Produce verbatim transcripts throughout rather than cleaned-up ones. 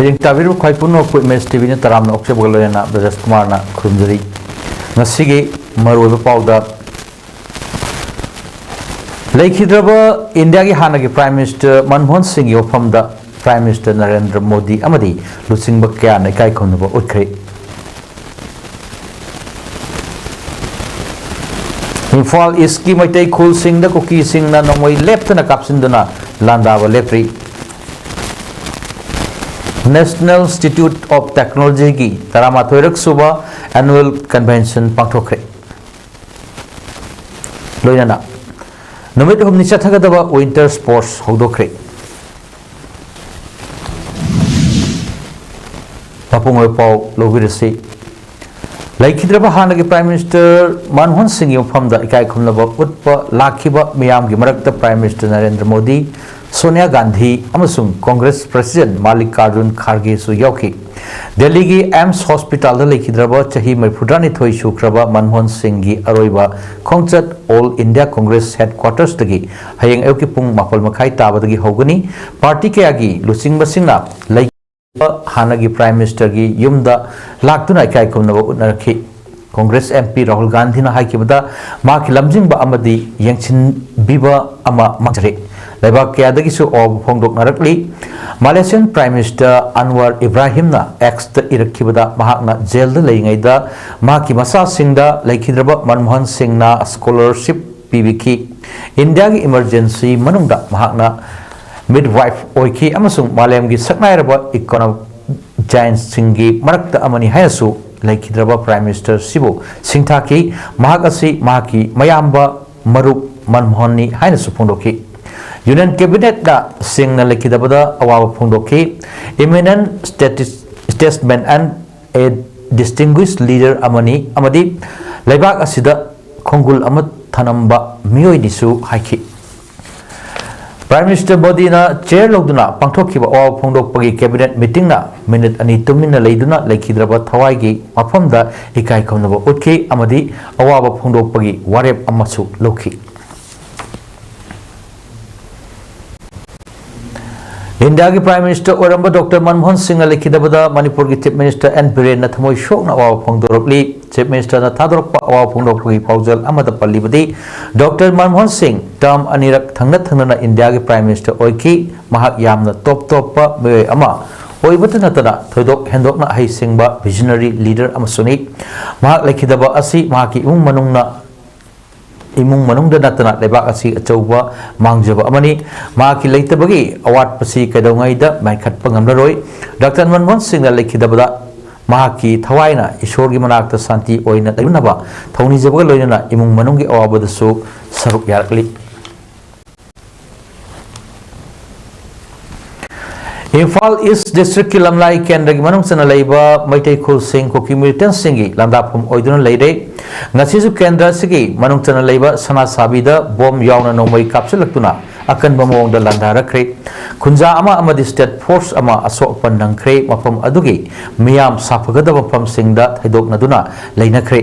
ꯌꯦꯡ ꯇꯥꯕꯤꯔꯤꯕ ꯈ꯭ꯋꯥꯏ ꯄꯨꯝꯅꯃꯛꯄꯨ ꯏꯃꯦꯖ ꯇꯤꯚꯤꯅ ꯇꯔꯥꯝꯅ ꯑꯣꯛꯆꯕꯒ ꯂꯣꯏꯅꯅ ꯕ꯭ꯔꯖꯦꯁ ꯀꯨꯃꯥꯔꯅ ꯈꯨꯔꯨꯝꯖꯔꯤ꯫ ꯉꯁꯤꯒꯤ ꯃꯔꯨꯑꯣꯏꯕ ꯄꯥꯎꯗ, ꯂꯩꯈꯤꯗ꯭ꯔꯕ ꯏꯟꯗꯤꯌꯥꯒꯤ ꯍꯥꯟꯅꯒꯤ ꯄ꯭ꯔꯥꯏꯝ ꯃꯤꯅꯤꯁꯇꯔ ꯃꯟꯃꯣꯍꯟ ꯁꯤꯡꯒꯤ ꯃꯐꯝꯗ ꯄ꯭ꯔꯥꯏꯝ ꯃꯤꯅꯤꯁꯇꯔ ꯅꯔꯦꯟꯗ꯭ꯔ ꯃꯣꯗꯤ ꯑꯃꯗꯤ ꯂꯨꯆꯤꯡꯕ ꯀꯌꯥꯅ ꯏꯀꯥꯏ ꯈꯨꯝꯅꯕ ꯎꯠꯈ꯭ꯔꯦ꯫ ꯏꯝꯐꯥꯜ ꯏꯁꯀꯤ ꯃꯩꯇꯩ ꯈꯨꯜꯁꯤꯡꯗ ꯀꯨꯀꯤꯁꯤꯡꯅ ꯅꯣꯡꯃꯩ ꯂꯦꯞꯇꯅ ꯀꯥꯞꯁꯤꯟꯗꯨꯅ ꯂꯥꯟꯗꯥꯕ ꯂꯦꯞꯇ꯭ꯔꯤ꯫ National Institute of Technology ꯒꯤ ꯇꯔꯥꯃꯥꯊꯣꯏꯔꯛ ꯁꯨꯕ annual convention ꯄꯥꯡꯊꯣꯛꯈ꯭ꯔꯦ꯫ ꯂꯣꯏꯅꯅ ꯅꯨꯃꯤꯠ ꯍꯨꯝꯅꯤ ꯆꯠꯊꯒꯗꯕ winter sports ꯍꯧꯗꯣꯛꯈ꯭ꯔꯦ꯫ ꯃꯄꯨꯡ ꯑꯣꯏꯕ ꯄꯥꯎ ꯂꯧꯕꯤꯔꯁꯤ꯫ ꯂꯩꯈꯤꯗ꯭ꯔꯕ ꯍꯥꯟꯅꯒꯤ ꯄ꯭ꯔꯥꯏꯝ ꯃꯤꯅꯤꯁꯇꯔ ꯃꯟꯃꯣꯍꯟ ꯁꯤꯡꯒꯤ ꯃꯐꯝꯗ ꯏꯀꯥꯏ ꯈꯨꯝꯅꯕ ꯎꯠꯄ ꯂꯥꯛꯈꯤꯕ ꯃꯤꯌꯥꯝꯒꯤ ꯃꯔꯛꯇ ꯄ꯭ꯔꯥꯏꯝ ꯃꯤꯅꯤꯁꯇꯔ ꯅꯔꯦꯟꯗ꯭ꯔ ꯃꯣꯗꯤ, ꯁꯣꯅꯤꯌꯥ ꯒꯥꯟꯙꯤ ꯑꯃꯁꯨꯡ ꯀꯣꯡꯒ꯭ꯔꯦꯁ ꯄ꯭ꯔꯁꯤꯗꯦꯟ ꯃꯥꯂꯤꯀꯥꯔꯖꯨꯟ ꯈꯥꯔꯒꯦꯁꯨ ꯌꯥꯎꯈꯤ꯫ ꯗꯦꯜꯂꯤꯒꯤ ꯑꯦꯝꯁ ꯍꯣꯁꯄꯤꯇꯥꯜꯗ ꯂꯩꯈꯤꯗ꯭ꯔꯕ ꯆꯍꯤ ꯃꯔꯤꯐꯨꯇꯔꯥꯅꯤꯊꯣꯏ ꯁꯨꯈ꯭ꯔꯕ ꯃꯟꯃꯣꯍꯟ ꯁꯤꯡꯒꯤ ꯑꯔꯣꯏꯕ ꯈꯣꯡꯆꯠ ꯑꯣꯜ ꯏꯟꯗꯤꯌꯥ ꯀꯣꯡꯒ꯭ꯔꯦꯁ ꯍꯦꯗꯀ꯭ꯋꯥꯇꯔꯁꯇꯒꯤ ꯍꯌꯦꯡ ꯑꯌꯨꯛꯀꯤ ꯄꯨꯡ ꯃꯥꯄꯜ ꯃꯈꯥꯏ ꯇꯥꯕꯗꯒꯤ ꯍꯧꯒꯅꯤ꯫ ꯄꯥꯔꯇꯤ ꯀꯌꯥꯒꯤ ꯂꯨꯆꯤꯡꯕꯁꯤꯡꯅ ꯂꯩ ꯍꯥꯟꯅꯒꯤ ꯄ꯭ꯔꯥꯏꯝ ꯃꯤꯅꯤꯁꯇꯔꯒꯤ ꯌꯨꯝꯗ ꯂꯥꯛꯇꯨꯅ ꯏꯀꯥꯏ ꯈꯨꯝꯅꯕ ꯎꯠꯅꯔꯛꯈꯤ꯫ ꯀꯣꯡꯒ꯭ꯔꯦꯁ ꯑꯦꯝ ꯄꯤ ꯔꯥꯍꯨꯜ ꯒꯥꯟꯙꯤꯅ ꯍꯥꯏꯈꯤꯕꯗ, ꯃꯍꯥꯛꯀꯤ ꯂꯝꯖꯤꯡꯕ ꯑꯃꯗꯤ ꯌꯦꯡꯁꯤꯟꯕꯤꯕ ꯑꯃ ꯃꯥꯡꯖꯔꯦ꯫ ꯂꯩꯕꯥꯛ ꯀꯌꯥꯗꯒꯤꯁꯨ ꯑꯋꯥꯕ ꯐꯣꯡꯗꯣꯛꯅꯔꯛꯂꯤ꯫ ꯃꯥꯂꯦꯁꯤꯌꯥꯟ ꯄ꯭ꯔꯥꯏꯝ ꯃꯤꯅꯤꯁꯇꯔ ꯑꯟꯋꯔ ꯏꯕ꯭ꯔꯥꯍꯤꯝꯅ ꯑꯦꯛꯁꯇ ꯏꯔꯛꯈꯤꯕꯗ, ꯃꯍꯥꯛꯅ ꯖꯦꯜꯗ ꯂꯩꯔꯤꯉꯩꯗ ꯃꯍꯥꯛꯀꯤ ꯃꯆꯥꯁꯤꯡꯗ ꯂꯩꯈꯤꯗ꯭ꯔꯕ ꯃꯟꯃꯣꯍꯟ ꯁꯤꯡꯅ ꯁ꯭ꯀꯣꯂꯔꯁꯤꯞ ꯄꯤꯕꯤꯈꯤ꯫ ꯏꯟꯗꯤꯌꯥꯒꯤ ꯏꯃꯔꯖꯦꯟꯁꯤ ꯃꯅꯨꯡꯗ ꯃꯍꯥꯛꯅ ꯃꯤꯗꯋꯥꯏꯐ ꯑꯣꯏꯈꯤ ꯑꯃꯁꯨꯡ ꯃꯥꯂꯦꯝꯒꯤ ꯁꯛꯅꯥꯏꯔꯕ ꯏꯀꯣꯅꯣꯃꯤꯛ ꯖꯥꯏꯟꯁꯤꯡꯒꯤ ꯃꯔꯛꯇ ꯑꯃꯅꯤ ꯍꯥꯏꯅꯁꯨ ꯂꯩꯈꯤꯗ꯭ꯔꯕ ꯄ꯭ꯔꯥꯏꯝ ꯃꯤꯅꯤꯁꯇꯔꯁꯤꯕꯨ ꯁꯤꯡꯊꯥꯈꯤ꯫ ꯃꯍꯥꯛ ꯑꯁꯤ ꯃꯍꯥꯛꯀꯤ ꯃꯌꯥꯝꯕ ꯃꯔꯨꯞ ꯃꯟꯃꯣꯍꯟꯅꯤ ꯍꯥꯏꯅꯁꯨ ꯐꯣꯡꯗꯣꯛꯈꯤ꯫ ꯌꯨꯅꯤꯌꯟ ꯀꯦꯕꯤꯅꯦꯠꯅ ꯁꯤꯡꯅ ꯂꯩꯈꯤꯗꯕꯗ ꯑꯋꯥꯕ ꯐꯣꯡꯗꯣꯛꯈꯤ꯫ Eminent statist-, statesman and a distinguished leader ꯑꯃꯅꯤ ꯑꯃꯗꯤ ꯂꯩꯕꯥꯛ ꯑꯁꯤꯗ ꯈꯣꯡꯒꯨꯜ ꯑꯃ ꯊꯅꯝꯕ ꯃꯤꯑꯣꯏꯅꯤꯁꯨ ꯍꯥꯏꯈꯤ꯫ ꯄ꯭ꯔꯥꯏꯝ ꯃꯤꯅꯤꯁꯇꯔ ꯃꯣꯗꯤꯅ ꯆꯦꯌꯔ ꯂꯧꯗꯨꯅ ꯄꯥꯡꯊꯣꯛꯈꯤꯕ ꯑꯋꯥꯕ ꯐꯣꯡꯗꯣꯛꯄꯒꯤ ꯀꯦꯕꯤꯅꯦꯠ ꯃꯤꯇꯤꯡꯅ ꯃꯤꯅꯤꯠ ꯑꯅꯤ ꯇꯨꯃꯤꯟꯅ ꯂꯩꯗꯨꯅ ꯂꯩꯈꯤꯗ꯭ꯔꯕ ꯊꯋꯥꯏꯒꯤ ꯃꯐꯝꯗ ꯏꯀꯥꯏ ꯈꯨꯝꯅꯕ ꯎꯠꯈꯤ ꯑꯃꯗꯤ ꯑꯋꯥꯕ ꯐꯣꯡꯗꯣꯛꯄꯒꯤ ꯋꯥꯔꯦꯞ ꯑꯃꯁꯨ ꯂꯧꯈꯤ꯫ ꯏꯟꯗꯤꯌꯥꯒꯤ Prime Minister ꯑꯣꯏꯔꯝꯕ Doctor ꯃꯟꯃꯣꯍꯟ ꯁꯤꯡꯅ ꯂꯩꯈꯤꯗꯕꯗ ꯃꯅꯤꯄꯨꯔꯒꯤ Chief Minister ꯑꯦꯟ ꯕꯤꯔꯦꯟꯅ ꯊꯃꯣꯏ ꯁꯣꯛꯅ ꯑꯋꯥꯕ ꯐꯣꯡꯗꯣꯔꯛꯂꯤ꯫ Chief Ministerꯅ ꯊꯥꯗꯣꯔꯛꯄ ꯑꯋꯥꯕ ꯐꯣꯡꯗꯣꯔꯛꯄꯒꯤ ꯄꯥꯎꯖꯦꯜ ꯑꯃꯗ ꯄꯜꯂꯤꯕꯗꯤ, Doctor ꯃꯟꯃꯣꯍꯟ ꯁꯤꯡ term ꯑꯅꯤꯔꯛ ꯊꯪꯅ ꯊꯪꯅꯅ ꯏꯟꯗꯤꯌꯥꯒꯤ Prime Minister ꯑꯣꯏꯈꯤ꯫ ꯃꯍꯥꯛ ꯌꯥꯝꯅ ꯇꯣꯞ ꯇꯣꯞꯄ ꯃꯤꯑꯣꯏ ꯑꯃ ꯑꯣꯏꯕꯇ ꯅꯠꯇꯅ ꯊꯣꯏꯗꯣꯛ ꯍꯦꯟꯗꯣꯛꯅ ꯑꯍꯩꯁꯤꯡꯕ visionary leader ꯑꯃꯁꯨꯅꯤ꯫ ꯃꯍꯥꯛ ꯂꯩꯈꯤꯗꯕ ꯑꯁꯤ ꯃꯍꯥꯛꯀꯤ ꯏꯃꯨꯡ ꯃꯅꯨꯡꯅ ꯏꯃꯨꯡ ꯃꯅꯨꯡꯗ ꯅꯠꯇꯅ ꯂꯩꯕꯥꯛ ꯑꯁꯤ ꯑꯆꯧꯕ ꯃꯥꯡꯖꯕ ꯑꯃꯅꯤ꯫ ꯃꯍꯥꯛꯀꯤ ꯂꯩꯇꯕꯒꯤ ꯑꯋꯥꯠꯄꯁꯤ ꯀꯩꯗꯧꯉꯩꯗ ꯃꯦꯟꯈꯠꯄ ꯉꯝꯂꯔꯣꯏ꯫ Doctor ꯃꯟꯃꯣꯍꯟ ꯁꯤꯡꯅ ꯂꯩꯈꯤꯗꯕꯗ ꯃꯍꯥꯛꯀꯤ ꯊꯋꯥꯏꯅ ꯏꯁꯣꯔꯒꯤ ꯃꯅꯥꯛꯇ ꯁꯥꯟꯇꯤ ꯑꯣꯏꯅ ꯂꯩꯃꯤꯟꯅꯕ ꯊꯧꯅꯤꯖꯕꯒ ꯂꯣꯏꯅꯅ ꯏꯃꯨꯡ ꯃꯅꯨꯡꯒꯤ ꯑꯋꯥꯕꯗꯁꯨ ꯁꯔꯨꯛ ꯌꯥꯔꯛꯂꯤ꯫ ꯏꯝꯐꯥꯜ East Districtꯀꯤ ꯂꯝꯂꯥꯏ ꯀꯦꯟꯗ꯭ꯔꯒꯤ ꯃꯅꯨꯡ ꯆꯟꯅ ꯂꯩꯕ ꯃꯩꯇꯩ ꯈꯨꯜꯁꯤꯡ ꯀꯨꯀꯤ militantꯁꯤꯡꯒꯤ ꯂꯥꯟꯗꯥꯐꯝ ꯑꯣꯏꯗꯨꯅ ꯂꯩꯔꯦ꯫ ꯉꯁꯤꯁꯨ ꯀꯦꯟꯗ꯭ꯔ ꯑꯁꯤꯒꯤ ꯃꯅꯨꯡ ꯆꯟꯅ ꯂꯩꯕ ꯁꯅꯥꯁꯥꯕꯤꯗ bomb ꯌꯥꯎꯅ ꯅꯣꯡꯃꯩ ꯀꯥꯞꯁꯤꯜꯂꯛꯇꯨꯅ ꯑꯀꯟꯕ ꯃꯑꯣꯡꯗ ꯂꯥꯟꯗꯥꯔꯛꯈ꯭ꯔꯦ꯫ ꯈꯨꯟꯖꯥ ꯑꯃ ꯑꯃꯗꯤ state force ꯑꯃ ꯑꯁꯣꯛ ꯑꯄꯟ ꯅꯪꯈ꯭ꯔꯦ꯫ ꯃꯐꯝ ꯑꯗꯨꯒꯤ ꯃꯤꯌꯥꯝ ꯁꯥꯐꯒꯗꯕ ꯃꯐꯝꯁꯤꯡꯗ ꯊꯩꯗꯣꯛꯅꯗꯨꯅ ꯂꯩꯅꯈ꯭ꯔꯦ꯫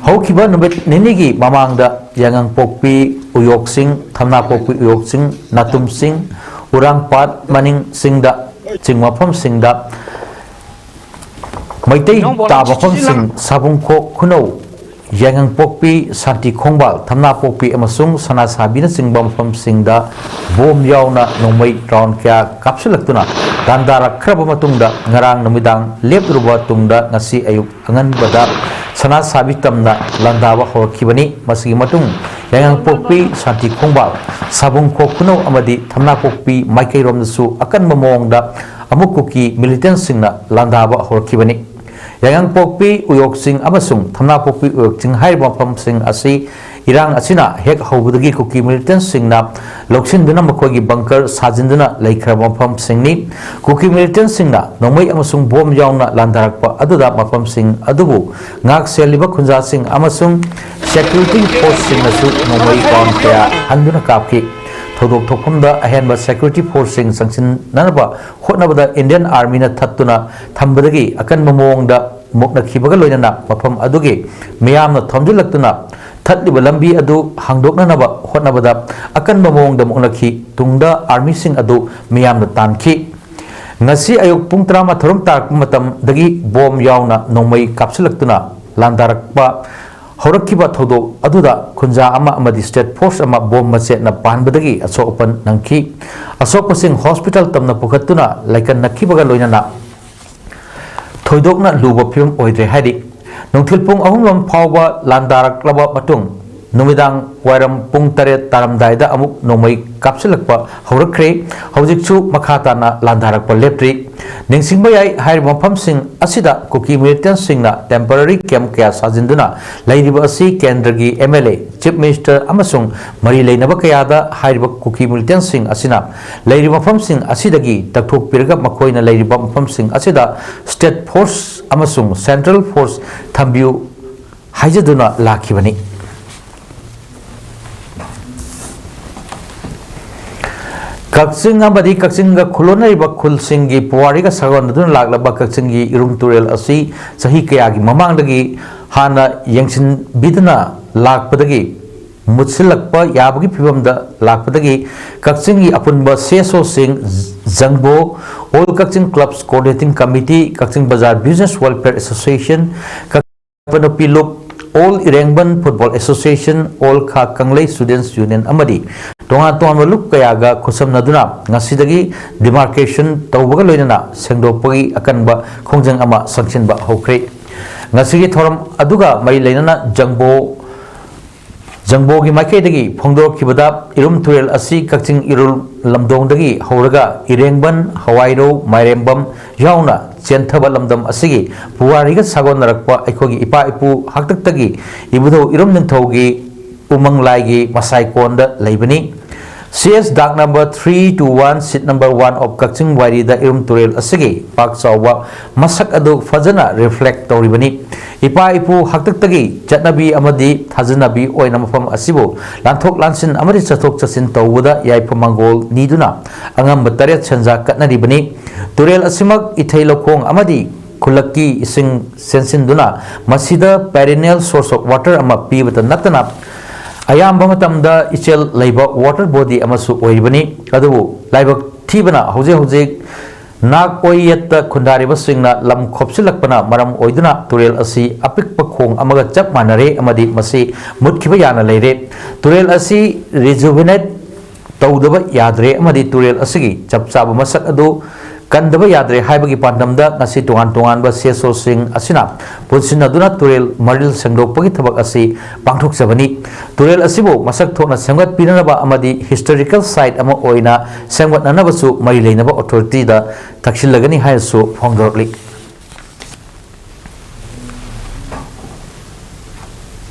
ꯍꯧꯈꯤꯕ ꯅꯨꯃꯤꯠ ꯅꯤꯅꯤꯒꯤ ꯃꯃꯥꯡꯗ ꯌꯥꯏꯉꯪꯄꯣꯛꯄꯤ ꯎꯌꯣꯛꯁꯤꯡ, ꯊꯝꯅꯥꯄꯣꯛꯄꯤ ꯎꯌꯣꯛꯁꯤꯡ, ꯅꯥꯇꯨꯝꯁꯤꯡ, ꯎꯔꯥꯡꯄꯥꯠ ꯃꯅꯤꯡꯁꯤꯡꯗ ꯆꯤꯡ ꯃꯐꯝꯁꯤꯡꯗ ꯃꯩꯇꯩ ꯇꯥꯕ ꯃꯐꯝꯁꯤꯡ ꯁꯥꯕꯨꯡꯈꯣꯛ, ꯈꯨꯅꯧ, ꯌꯥꯏꯉꯪꯄꯣꯛꯄꯤ, ꯁꯥꯟꯇꯤ ꯈꯣꯡꯕꯥꯜ, ꯊꯝꯅꯥꯄꯣꯛꯄꯤ ꯑꯃꯁꯨꯡ ꯁꯅꯥꯁꯥꯕꯤꯅꯆꯤꯡꯕ ꯃꯐꯝꯁꯤꯡꯗ bomb ꯌꯥꯎꯅ ꯅꯣꯡꯃꯩ round ꯀꯌꯥ ꯀꯥꯞꯁꯤꯜꯂꯛꯇꯨꯅ ꯂꯥꯟꯗꯥꯔꯛꯈ꯭ꯔꯕ ꯃꯇꯨꯡꯗ ꯉꯔꯥꯡ ꯅꯨꯃꯤꯗꯥꯡ ꯂꯦꯞꯂꯨꯔꯕ ꯇꯨꯡꯗ ꯉꯁꯤ ꯑꯌꯨꯛ ꯑꯉꯟꯕꯗ ꯁꯅꯥꯁꯥꯕꯤ ꯇꯝꯅ ꯂꯥꯟꯗꯥꯕ ꯍꯧꯔꯛꯈꯤꯕꯅꯤ꯫ ꯃꯁꯤꯒꯤ ꯃꯇꯨꯡ ꯌꯥꯏꯉꯪꯄꯣꯛꯄꯤ, ꯁꯥꯟꯇꯤ ꯈꯣꯡꯕꯥꯜ, ꯁꯥꯕꯨꯡꯈꯣꯛ ꯈꯨꯅꯧ ꯑꯃꯗꯤ ꯊꯝꯅꯥꯄꯣꯛꯄꯤ ꯃꯥꯏꯀꯩꯔꯣꯝꯗꯁꯨ ꯑꯀꯟꯕ ꯃꯑꯣꯡꯗ ꯑꯃꯨꯛ ꯀꯨꯀꯤ militantꯁꯤꯡꯅ ꯂꯥꯟꯗꯥꯕ ꯍꯧꯔꯛꯈꯤꯕꯅꯤ꯫ ꯌꯥꯏꯉꯪꯄꯣꯛꯄꯤ ꯎꯌꯣꯛꯁꯤꯡ ꯑꯃꯁꯨꯡ ꯊꯝꯅꯥꯄꯣꯛꯄꯤ ꯎꯌꯣꯛꯁꯤꯡ ꯍꯥꯏꯔꯤꯕ ꯃꯐꯝꯁꯤꯡ ꯑꯁꯤ ꯏꯔꯥꯡ ꯑꯁꯤꯅ ꯍꯦꯛ ꯍꯧꯕꯗꯒꯤ ꯀꯨꯀꯤ militantꯁꯤꯡꯅ ꯂꯧꯁꯤꯟꯗꯨꯅ ꯃꯈꯣꯏꯒꯤ bunker ꯁꯥꯖꯤꯟꯗꯨꯅ ꯂꯩꯈ꯭ꯔꯕ ꯃꯐꯝꯁꯤꯡꯅꯤ꯫ ꯀꯨꯀꯤ militantꯁꯤꯡꯅ ꯅꯣꯡꯃꯩ ꯑꯃꯁꯨꯡ bomb ꯌꯥꯎꯅ ꯂꯥꯟꯗꯥꯔꯛꯄ ꯑꯗꯨꯗ ꯃꯐꯝꯁꯤꯡ ꯑꯗꯨꯕꯨ ꯉꯥꯛ ꯁꯦꯜꯂꯤꯕ ꯈꯨꯟꯖꯥꯁꯤꯡ ꯑꯃꯁꯨꯡ security forceꯁꯤꯡꯅꯁꯨ ꯅꯣꯡꯃꯩ round ꯀꯌꯥ ꯍꯟꯗꯨꯅ ꯀꯥꯞꯈꯤ꯫ ꯊꯧꯗꯣꯛ ꯊꯣꯛꯐꯝꯗ ꯑꯍꯦꯟꯕ security forceꯁꯤꯡ ꯆꯪꯁꯤꯟꯅꯅꯕ ꯍꯣꯠꯅꯕꯗ Indian Armyꯅ ꯊꯠꯇꯨꯅ ꯊꯝꯕꯗꯒꯤ ꯑꯀꯟꯕ ꯃꯑꯣꯡꯗ ꯃꯨꯛꯅꯈꯤꯕꯒ ꯂꯣꯏꯅꯅ ꯃꯐꯝ ꯑꯗꯨꯒꯤ ꯃꯤꯌꯥꯝꯅ ꯊꯣꯝꯖꯤꯜꯂꯛꯇꯨꯅ ꯊꯠꯂꯤꯕ ꯂꯝꯕꯤ ꯑꯗꯨ ꯍꯥꯡꯗꯣꯛꯅꯅꯕ ꯍꯣꯠꯅꯕꯗ ꯑꯀꯟꯕ ꯃꯑꯣꯡꯗ ꯃꯨꯛꯅꯈꯤ꯫ ꯇꯨꯡꯗ ꯑꯥꯔꯃꯤꯁꯤꯡ ꯑꯗꯨ ꯃꯤꯌꯥꯝꯅ ꯇꯥꯟꯈꯤ꯫ ꯉꯁꯤ ꯑꯌꯨꯛ ꯄꯨꯡ ꯇꯔꯥꯃꯥꯊꯣꯏ ꯔꯣꯝ ꯇꯥꯔꯛꯄ ꯃꯇꯝꯗꯒꯤ ꯕꯣꯝ ꯌꯥꯎꯅ ꯅꯣꯡꯃꯩ ꯀꯥꯞꯁꯤꯜꯂꯛꯇꯨꯅ ꯂꯥꯟꯗꯥꯔꯛꯄ ꯍꯧꯔꯛꯈꯤꯕ ꯊꯧꯗꯣꯛ ꯑꯗꯨꯗ ꯈꯨꯟꯖꯥ ꯑꯃ ꯑꯃꯗꯤ state force ꯑꯃ ꯕꯣꯝ ꯃꯆꯦꯠꯅ ꯄꯥꯟꯕꯗꯒꯤ ꯑꯁꯣꯛ ꯑꯄꯟ ꯅꯪꯈꯤ꯫ ꯑꯁꯣꯛꯄꯁꯤꯡ hospital ꯇꯝꯅ ꯄꯨꯈꯠꯇꯨꯅ ꯂꯥꯏꯀꯠꯅꯈꯤꯕꯒ ꯂꯣꯏꯅꯅ ꯊꯣꯏꯗꯣꯛꯅ ꯂꯨꯕ ꯐꯤꯕꯝ ꯑꯣꯏꯗ꯭ꯔꯦ ꯍꯥꯏꯔꯤ꯫ ꯅꯨꯡꯊꯤꯜ ꯄꯨꯡ ꯑꯍꯨꯝ ꯂꯣꯝ ꯐꯥꯎꯕ ꯂꯥꯟꯗꯥꯔꯛꯂꯕ ꯃꯇꯨꯡ, ꯅꯨꯃꯤꯗꯥꯡ ꯋꯥꯏꯔꯝ ꯄꯨꯡ ꯇꯔꯦꯠ ꯇꯥꯔꯝꯗꯥꯏꯗ ꯑꯃꯨꯛ ꯅꯣꯡꯃꯩ ꯀꯥꯞꯁꯤꯜꯂꯛꯄ ꯍꯧꯔꯛꯈ꯭ꯔꯦ꯫ ꯍꯧꯖꯤꯛꯁꯨ ꯃꯈꯥ ꯇꯥꯅ ꯂꯥꯟꯗꯥꯔꯛꯄ ꯂꯦꯞꯇ꯭ꯔꯤ꯫ ꯅꯤꯡꯁꯤꯡꯕ ꯌꯥꯏ, ꯍꯥꯏꯔꯤꯕ ꯃꯐꯝꯁꯤꯡ ꯑꯁꯤꯗ ꯀꯨꯀꯤ militantꯁꯤꯡꯅ temporary camp ꯀꯌꯥ ꯁꯥꯖꯤꯟꯗꯨꯅ ꯂꯩꯔꯤꯕ ꯑꯁꯤ ꯀꯦꯟꯗ꯭ꯔꯒꯤ MLA, Chief Minister ꯑꯃꯁꯨꯡ ꯃꯔꯤ ꯂꯩꯅꯕ ꯀꯌꯥꯗ ꯍꯥꯏꯔꯤꯕ ꯀꯨꯀꯤ militantꯁꯤꯡ ꯑꯁꯤꯅ ꯂꯩꯔꯤꯕ ꯃꯐꯝꯁꯤꯡ ꯑꯁꯤꯗꯒꯤ ꯇꯛꯊꯣꯛꯄꯤꯔꯒ ꯃꯈꯣꯏꯅ ꯂꯩꯔꯤꯕ ꯃꯐꯝꯁꯤꯡ ꯑꯁꯤꯗ state force ꯑꯃꯁꯨꯡ central force ꯊꯝꯕꯤꯌꯨ ꯍꯥꯏꯖꯗꯨꯅ ꯂꯥꯛꯈꯤꯕꯅꯤ꯫ ꯀꯛꯆꯤꯡ ꯑꯃꯗꯤ ꯀꯛꯆꯤꯡꯒ ꯈꯨꯂꯣꯟꯅꯔꯤꯕ ꯈꯨꯜꯁꯤꯡꯒꯤ ꯄꯨꯋꯥꯔꯤꯒ ꯁꯥꯒꯣꯟꯅꯗꯨꯅ ꯂꯥꯛꯂꯕ ꯀꯛꯆꯤꯡꯒꯤ ꯏꯔꯨꯝ ꯇꯨꯔꯦꯜ ꯑꯁꯤ ꯆꯍꯤ ꯀꯌꯥꯒꯤ ꯃꯃꯥꯡꯗꯒꯤ ꯍꯥꯟꯅ ꯌꯦꯡꯁꯤꯟꯕꯤꯗꯅ ꯂꯥꯛꯄꯗꯒꯤ ꯃꯨꯠꯁꯤꯜꯂꯛꯄ ꯌꯥꯕꯒꯤ ꯐꯤꯕꯝꯗ ꯂꯥꯛꯄꯗꯒꯤ ꯀꯛꯆꯤꯡꯒꯤ ꯑꯄꯨꯟꯕ CSOꯁꯤꯡ, ꯖꯪꯕꯣ, All Kakching Clubs Coordinating Committee, ꯀꯛꯆꯤꯡ ꯕꯖꯥꯔ Business Welfare Association, ꯅꯨꯄꯤ ꯂꯨꯞ, All ꯏꯔꯦꯡꯕꯟ Football Association, All ꯈꯥ ꯀꯪꯂꯩ Students Union ꯑꯃꯗꯤ ꯇꯣꯉꯥꯟ ꯇꯣꯉꯥꯟꯕ ꯂꯨꯞ ꯀꯌꯥꯒ ꯈꯨꯠꯁꯝꯅꯗꯨꯅ ꯉꯁꯤꯗꯒꯤ demarcation ꯇꯧꯕꯒ ꯂꯣꯏꯅꯅ ꯁꯦꯡꯗꯣꯛꯄꯒꯤ ꯑꯀꯟꯕ ꯈꯣꯡꯖꯪ ꯑꯃ ꯆꯪꯁꯤꯟꯕ ꯍꯧꯈ꯭ꯔꯦ꯫ ꯉꯁꯤꯒꯤ ꯊꯧꯔꯝ ꯑꯗꯨꯒ ꯃꯔꯤ ꯂꯩꯅꯅ ꯖꯪꯕꯣ, ꯖꯪꯕꯣꯒꯤ ꯃꯥꯏꯀꯩꯗꯒꯤ ꯐꯣꯡꯗꯣꯔꯛꯈꯤꯕꯗ, ꯏꯔꯨꯝ ꯇꯨꯔꯦꯜ ꯑꯁꯤ ꯀꯛꯆꯤꯡ ꯏꯔꯨꯜ ꯂꯝꯗꯣꯡꯗꯒꯤ ꯍꯧꯔꯒ ꯏꯔꯦꯡꯕꯟ, ꯍꯋꯥꯏꯔꯧ, ꯃꯥꯏꯔꯦꯝꯕꯝ ꯌꯥꯎꯅ ꯆꯦꯟꯊꯕ ꯂꯝꯗꯝ ꯑꯁꯤꯒꯤ ꯄꯨꯋꯥꯔꯤꯒ ꯁꯥꯒꯣꯟꯅꯔꯛꯄ ꯑꯩꯈꯣꯏꯒꯤ ꯏꯄꯥ ꯏꯄꯨ ꯍꯥꯛꯇꯛꯇꯒꯤ ꯏꯕꯨꯙꯧ ꯏꯔꯨꯝ ꯅꯤꯡꯊꯧꯒꯤ ꯎꯃꯪ ꯂꯥꯏꯒꯤ ꯃꯁꯥꯏꯀꯣꯟꯗ ꯂꯩꯕꯅꯤ꯫ CS Dag number three two one, seat number one of ꯀꯛꯆꯤꯡ ꯋꯥꯏꯔꯤꯗ ꯏꯔꯨꯝ ꯇꯨꯔꯦꯜ ꯑꯁꯤꯒꯤ ꯄꯥꯛ ꯆꯥꯎꯕ ꯃꯁꯛ ꯑꯗꯨ ꯐꯖꯅ reflect ꯇꯧꯔꯤꯕꯅꯤ꯫ ꯏꯄꯥ ꯏꯄꯨ ꯍꯥꯛꯇꯛꯇꯒꯤ ꯆꯠꯅꯕꯤ ꯑꯃꯗꯤ ꯊꯥꯖꯅꯕꯤ ꯑꯣꯏꯅ ꯃꯐꯝ ꯑꯁꯤꯕꯨ ꯂꯥꯟꯊꯣꯛ ꯂꯥꯟꯁꯤꯟ ꯑꯃꯗꯤ ꯆꯠꯊꯣꯛ ꯆꯠꯁꯤꯟ ꯇꯧꯕꯗ ꯌꯥꯏꯐ ꯃꯪꯒꯣꯜ ꯅꯤꯗꯨꯅ ꯑꯉꯝꯕ ꯇꯔꯦꯠ ꯁꯦꯟꯖꯥ ꯀꯠꯅꯔꯤꯕꯅꯤ꯫ ꯇꯨꯔꯦꯜ ꯑꯁꯤꯃꯛ ꯏꯊꯩ ꯂꯧꯈꯣꯡ ꯑꯃꯗꯤ ꯈꯨꯜꯂꯛꯀꯤ ꯏꯁꯤꯡ ꯆꯦꯟꯁꯤꯟꯗꯨꯅ ꯃꯁꯤꯗ perennial source of water ꯑꯃ ꯄꯤꯕꯇ ꯅꯠꯇꯅ ꯑꯌꯥꯝꯕ ꯃꯇꯝꯗ ꯏꯆꯦꯜ ꯂꯩꯕ water body ꯑꯃꯁꯨ ꯑꯣꯏꯔꯤꯕꯅꯤ꯫ ꯑꯗꯨꯕꯨ ꯂꯥꯏꯕꯛ ꯊꯤꯕꯅ ꯍꯧꯖꯤꯛ ꯍꯧꯖꯤꯛ ꯅꯥꯛ ꯑꯣꯏ ꯌꯦꯠꯇ ꯈꯨꯟꯗꯥꯔꯤꯕꯁꯤꯡꯅ ꯂꯝ ꯈꯣꯞꯆꯤꯜꯂꯛꯄꯅ ꯃꯔꯝ ꯑꯣꯏꯗꯨꯅ ꯇꯨꯔꯦꯜ ꯑꯁꯤ ꯑꯄꯤꯛꯄ ꯈꯣꯡ ꯑꯃꯒ ꯆꯞ ꯃꯥꯟꯅꯔꯦ ꯑꯃꯗꯤ ꯃꯁꯤ ꯃꯨꯠꯈꯤꯕ ꯌꯥꯅ ꯂꯩꯔꯦ꯫ ꯇꯨꯔꯦꯜ ꯑꯁꯤ rejuvenate ꯇꯧꯗꯕ ꯌꯥꯗ꯭ꯔꯦ ꯑꯃꯗꯤ ꯇꯨꯔꯦꯜ ꯑꯁꯤꯒꯤ ꯆꯞ ꯆꯥꯕ ꯃꯁꯛ ꯑꯗꯨ ꯀꯟꯗꯕ ꯌꯥꯗ꯭ꯔꯦ ꯍꯥꯏꯕꯒꯤ ꯄꯥꯟꯗꯝꯗ ꯉꯁꯤ ꯇꯣꯉꯥꯟ ꯇꯣꯉꯥꯟꯕ CSOꯁꯤꯡ ꯑꯁꯤꯅ ꯄꯨꯟꯁꯤꯟꯅꯗꯨꯅ ꯇꯨꯔꯦꯜ ꯃꯔꯤꯜ ꯁꯦꯡꯗꯣꯛꯄꯒꯤ ꯊꯕꯛ ꯑꯁꯤ ꯄꯥꯡꯊꯣꯛꯆꯕꯅꯤ꯫ ꯇꯨꯔꯦꯜ ꯑꯁꯤꯕꯨ ꯃꯁꯛ ꯊꯣꯛꯅ ꯁꯦꯝꯒꯠꯄꯤꯅꯅꯕ ꯑꯃꯗꯤ historical site ꯑꯃ ꯑꯣꯏꯅ ꯁꯦꯝꯒꯠꯅꯅꯕꯁꯨ ꯃꯔꯤ ꯂꯩꯅꯕ authorityꯗ ꯇꯛꯁꯤꯜꯂꯒꯅꯤ ꯍꯥꯏꯅꯁꯨ ꯐꯣꯡꯗꯣꯔꯛꯂꯤ꯫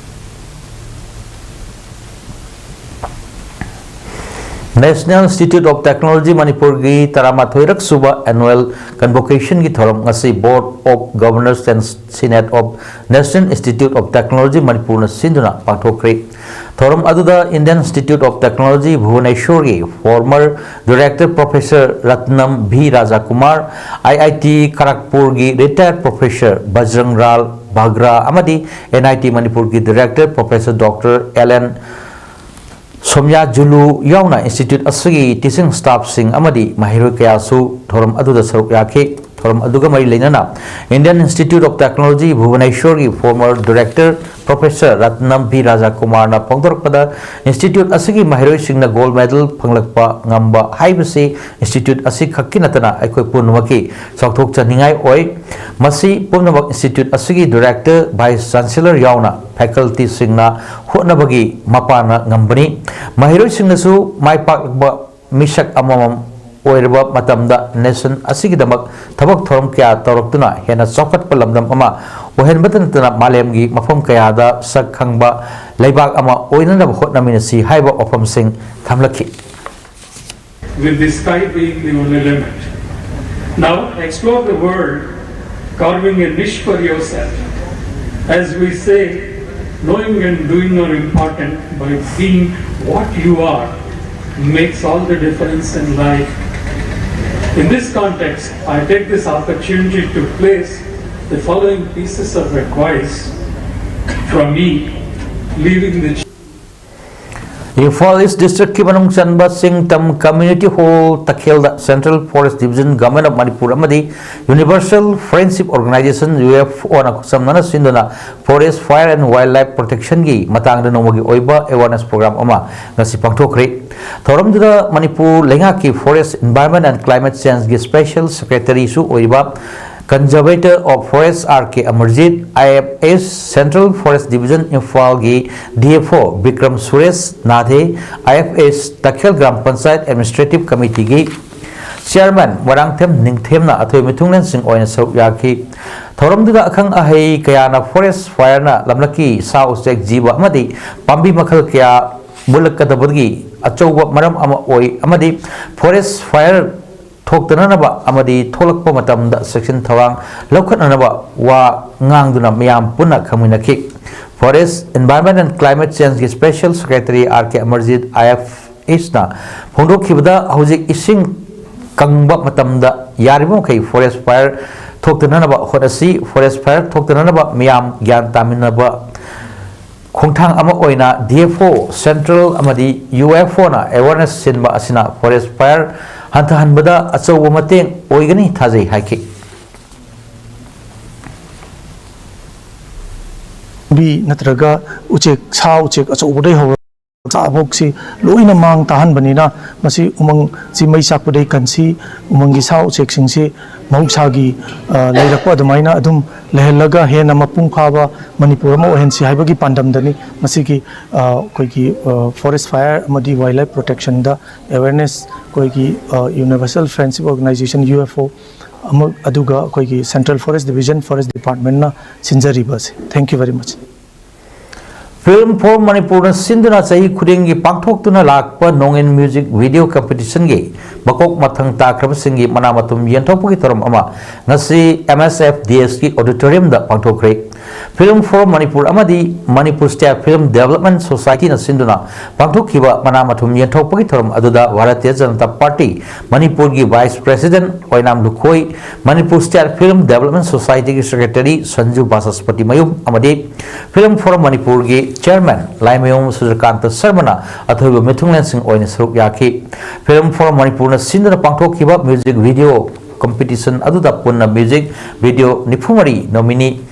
National Institute of Technology ꯃꯅꯤꯄꯨꯔꯒꯤ ꯇꯔꯥꯃꯥꯊꯣꯏꯔꯛ ꯁꯨꯕ annual convocationꯒꯤ ꯊꯧꯔꯝ ꯉꯁꯤ Board of Governors and Senate of National Institute of Technology ꯃꯅꯤꯄꯨꯔꯅ ꯁꯤꯟꯗꯨꯅ ꯄꯥꯡꯊꯣꯛꯈ꯭ꯔꯦ꯫ ꯊꯧꯔꯝ ꯑꯗꯨꯗ Indian Institute of Technology ꯚꯨꯕꯅꯦꯁꯣꯔꯒꯤ former director professor Ratnam V Rajakumar, IIT ꯈꯔꯒꯄꯨꯔꯒꯤ retired professor ꯕꯖꯔꯪ ꯂꯥꯜ ꯕꯒ꯭ꯔꯥ ꯑꯃꯗꯤ NIT ꯃꯅꯤꯄꯨꯔꯒꯤ director professor Doctor L N ꯁꯣꯃꯌꯥꯖꯨꯂꯨ ꯌꯥꯎꯅ institute ꯑꯁꯤꯒꯤ teaching staffꯁꯤꯡ ꯑꯃꯗꯤ ꯃꯍꯩꯔꯣꯏ ꯀꯌꯥꯁꯨ ꯊꯧꯔꯝ ꯑꯗꯨꯗ ꯁꯔꯨꯛ ꯌꯥꯈꯤ꯫ ꯊꯧꯔꯝ ꯑꯗꯨꯒ ꯃꯔꯤ ꯂꯩꯅꯅ Indian Institute of Technology ꯚꯨꯕꯅꯦꯁꯣꯔꯒꯤ former director professor Ratnam V ꯔꯥꯖꯥꯀꯨꯃꯥꯔꯅ ꯐꯣꯡꯗꯣꯔꯛꯄꯗ, institute ꯑꯁꯤꯒꯤ ꯃꯍꯩꯔꯣꯏꯁꯤꯡꯅ gold medal ꯐꯪꯂꯛꯄ ꯉꯝꯕ ꯍꯥꯏꯕꯁꯤ institute ꯑꯁꯤ ꯈꯛꯀꯤ ꯅꯠꯇꯅ ꯑꯩꯈꯣꯏ ꯄꯨꯝꯅꯃꯛꯀꯤ ꯆꯥꯎꯊꯣꯛꯆꯅꯤꯡꯉꯥꯏ ꯑꯣꯏ꯫ ꯃꯁꯤ ꯄꯨꯝꯅꯃꯛ institute ꯑꯁꯤꯒꯤ director, vice chancellor ꯌꯥꯎꯅ facultyꯁꯤꯡꯅ ꯍꯣꯠꯅꯕꯒꯤ ꯃꯄꯥꯟꯅ ꯉꯝꯕꯅꯤ꯫ ꯃꯍꯩꯔꯣꯏꯁꯤꯡꯅꯁꯨ ꯃꯥꯏ ꯄꯥꯛꯂꯛꯄ ꯃꯤꯁꯛ ꯑꯃꯃꯝ ꯑꯣꯏꯔꯕ ꯃꯇꯝꯗ nation ꯑꯁꯤꯒꯤꯗꯃꯛ ꯊꯕꯛ ꯊꯧꯔꯝ ꯀꯌꯥ ꯇꯧꯔꯛꯇꯨꯅ ꯍꯦꯟꯅ ꯆꯥꯎꯈꯠꯄ ꯂꯝꯗꯝ ꯑꯃ ꯑꯣꯏꯍꯟꯕꯇ ꯅꯠꯇꯅ ꯃꯥꯂꯦꯝꯒꯤ ꯃꯐꯝ ꯀꯌꯥꯗ ꯁꯛ ꯈꯪꯕ ꯂꯩꯕꯥꯛ ꯑꯃ ꯑꯣꯏꯅꯅꯕ ꯍꯣꯠꯅꯃꯤꯟꯅꯁꯤ ꯍꯥꯏꯕ ꯋꯥꯐꯝꯁꯤꯡ ꯊꯝꯂꯛꯈꯤ꯫ With the sky being the only limit. Now explore the world, carving a niche for yourself. As we say, knowing and doing are important, but being what you are makes all the difference in life. In this context, I take this opportunity to place The following pieces of advice from me leaving the Imphal ꯏꯁ ꯗꯤꯁꯇ꯭ꯔꯤꯛꯀꯤ ꯃꯅꯨꯡ ꯆꯟꯕ Chingtam community hall ꯇꯈꯦꯜꯗ Central Forest Division, Government of Manipur ꯑꯃꯗꯤ Universal Friendship Organization, UFOꯅ ꯈꯨꯠꯁꯝꯅꯅ ꯁꯤꯟꯗꯨꯅ Forest Fire and Wildlife Protectionꯒꯤ ꯃꯇꯥꯡꯗ ꯅꯣꯡꯃꯒꯤ ꯑꯣꯏꯕ awareness program ꯑꯃ ꯉꯁꯤ ꯄꯥꯡꯊꯣꯛꯈ꯭ꯔꯦ꯫ ꯊꯧꯔꯝꯗꯨꯗ ꯃꯅꯤꯄꯨꯔ ꯂꯩꯉꯥꯛꯀꯤ Forest, Environment and Climate Changeꯒꯤ Special Secretaryꯁꯨ ꯑꯣꯏꯔꯤꯕ Conservator of Forest, R K Amarjit, IFS, Central Forest Division, ꯏꯝꯐꯥꯜꯒꯤ DFO Bikram Suresh Nathe, IFS Takhel gram panchayat Administrative Committeeꯒꯤ Chairman ꯃꯣꯏꯔꯥꯡꯊꯦꯝ ꯅꯤꯡꯊꯦꯝꯅ ꯑꯊꯣꯏ ꯃꯤꯊꯨꯡꯂꯦꯟꯁꯤꯡ ꯑꯣꯏꯅ ꯁꯔꯨꯛ ꯌꯥꯈꯤ꯫ ꯊꯧꯔꯝꯗꯨꯗ ꯑꯈꯪ ꯑꯍꯩ ꯀꯌꯥꯅ Forest Fireꯅ ꯂꯝꯂꯛꯀꯤ ꯁꯥ ꯎꯆꯦꯛ ꯖꯤꯕ ꯑꯃꯗꯤ ꯄꯥꯝꯕꯤ ꯃꯈꯜ ꯀꯌꯥ ꯃꯨꯠꯂꯛꯀꯗꯕꯒꯤ ꯑꯆꯧꯕ ꯃꯔꯝ ꯑꯃ ꯑꯣꯏ ꯑꯃꯗꯤ Forest Fire ꯊꯣꯛꯇꯅꯅꯕ ꯑꯃꯗꯤ ꯊꯣꯛꯂꯛꯄ ꯃꯇꯝꯗ ꯆꯦꯛꯁꯤꯟ ꯊꯧꯔꯥꯡ ꯂꯧꯈꯠꯅꯅꯕ ꯋꯥ ꯉꯥꯡꯗꯨꯅ ꯃꯤꯌꯥꯝ ꯄꯨꯟꯅ ꯈꯪꯃꯤꯟꯅꯈꯤ꯫ Forest, Environment and Climate Changeꯒꯤ Special Secretary R K Amarjit, IFSꯅ ꯐꯣꯡꯗꯣꯛꯈꯤꯕꯗ, ꯍꯧꯖꯤꯛ ꯏꯁꯤꯡ ꯀꯪꯕ ꯃꯇꯝꯗ ꯌꯥꯔꯤꯕ ꯃꯈꯩ Forest Fire ꯊꯣꯛꯇꯅꯅꯕ ꯍꯣꯠꯅꯁꯤ꯫ Forest Fire ꯊꯣꯛꯇꯅꯅꯕ ꯃꯤꯌꯥꯝ ꯒ꯭ꯌꯥꯟ ꯇꯥꯃꯤꯟꯅꯕ ꯈꯣꯡꯊꯥꯡ ꯑꯃ ꯑꯣꯏꯅ DFO Central ꯑꯃꯗꯤ UFOꯅ awareness ꯁꯤꯟꯕ ꯑꯁꯤꯅ Forest Fire ꯍꯟꯊꯍꯟꯕꯗ ꯑꯆꯧꯕ ꯃꯇꯦꯡ ꯑꯣꯏꯒꯅꯤ ꯊꯥꯖꯩ ꯍꯥꯏꯈꯤ꯫ ꯄꯥꯝꯕꯤ ꯅꯠꯇ꯭ꯔꯒ ꯎꯆꯦꯛ, ꯁꯥ ꯎꯆꯦꯛ ꯑꯆꯧꯕꯗꯩ ꯍꯧꯔꯒ ꯃꯆꯥ ꯐꯥꯎꯁꯤ ꯂꯣꯏꯅ ꯃꯥꯡ ꯇꯥꯍꯟꯕꯅꯤꯅ, ꯃꯁꯤ ꯎꯃꯪꯁꯤ ꯃꯩ ꯆꯥꯛꯄꯗꯩ ꯀꯟꯁꯤ, ꯎꯃꯪꯒꯤ ꯁꯥ ꯎꯆꯦꯛꯁꯤꯡꯁꯤ ꯃꯍꯧꯁꯥꯒꯤ, ꯑ, ꯂꯩꯔꯛꯄ ꯑꯗꯨꯃꯥꯏꯅ ꯑꯗꯨꯝ ꯂꯩꯍꯜꯂꯒ ꯍꯦꯟꯅ ꯃꯄꯨꯡ ꯐꯥꯕ ꯃꯅꯤꯄꯨꯔ ꯑꯃ ꯑꯣꯏꯍꯟꯁꯤ ꯍꯥꯏꯕꯒꯤ ꯄꯥꯟꯗꯝꯗꯅꯤ ꯃꯁꯤꯒꯤ, ꯑ, ꯑꯩꯈꯣꯏꯒꯤ, ꯑ, Forest Fire ꯑꯃꯗꯤ Wildlife Protectionꯗ awareness ꯑꯩꯈꯣꯏꯒꯤ, ꯑ, Universal Friendship Organization, UFO, ꯑꯃ, ꯑꯗꯨꯒ ꯑꯩꯈꯣꯏꯒꯤ Central Forest Division, Forest Departmentꯅ ꯁꯤꯟꯖꯔꯤꯕ ꯑꯁꯤ꯫ Thank you very much. Film for Manipurꯅ ꯁꯤꯟꯗꯨꯅ ꯆꯍꯤ ꯈꯨꯗꯤꯡꯒꯤ ꯄꯥꯡꯊꯣꯛꯇꯨꯅ ꯂꯥꯛꯄ ꯅꯣꯡꯏꯟ Music Video Competitionꯒꯤ ꯃꯀꯣꯛ ꯃꯊꯪ ꯇꯥꯈ꯭ꯔꯕꯁꯤꯡꯒꯤ ꯃꯅꯥ ꯃꯊꯨꯝ ꯌꯦꯟꯊꯣꯛꯄꯒꯤ ꯊꯧꯔꯝ ꯑꯃ ꯉꯁꯤ MSFDSꯀꯤ Auditoriumꯗ ꯄꯥꯡꯊꯣꯛꯈ꯭ꯔꯦ꯫ Film for Manipur ꯑꯃꯗꯤ Manipur State Film Development Societyꯅ ꯁꯤꯟꯗꯨꯅ ꯄꯥꯡꯊꯣꯛꯈꯤꯕ ꯃꯅꯥ ꯃꯊꯨꯝ ꯌꯦꯟꯊꯣꯛꯄꯒꯤ ꯊꯧꯔꯝ ꯑꯗꯨꯗ ꯚꯥꯔꯇꯤꯌ ꯖꯅꯇꯥ ꯄꯥꯔꯇꯤ ꯃꯅꯤꯄꯨꯔꯒꯤ Vice President ꯑꯣꯏꯅꯥꯝ ꯂꯨꯈꯣꯏ, Manipur State Film Development Societyꯒꯤ Secretary ꯁꯟꯖꯨ ꯕꯥꯆꯁꯄꯇꯤ ꯃꯌꯨꯝ ꯑꯃꯗꯤ Film for Manipurꯒꯤ Chairman ꯂꯥꯏꯃꯌꯨꯝ ꯁꯨꯔꯖꯀꯥꯟꯇ ꯁꯔꯃꯅ ꯑꯊꯣꯏꯕ ꯃꯤꯊꯨꯡꯂꯦꯟꯁꯤꯡ ꯑꯣꯏꯅ ꯁꯔꯨꯛ ꯌꯥꯈꯤ꯫ Film for Manipurꯅ ꯁꯤꯟꯗꯨꯅ ꯄꯥꯡꯊꯣꯛꯈꯤꯕ music video competition ꯑꯗꯨꯗ ꯄꯨꯟꯅ music video ꯅꯤꯐꯨ ꯃꯔꯤ nominee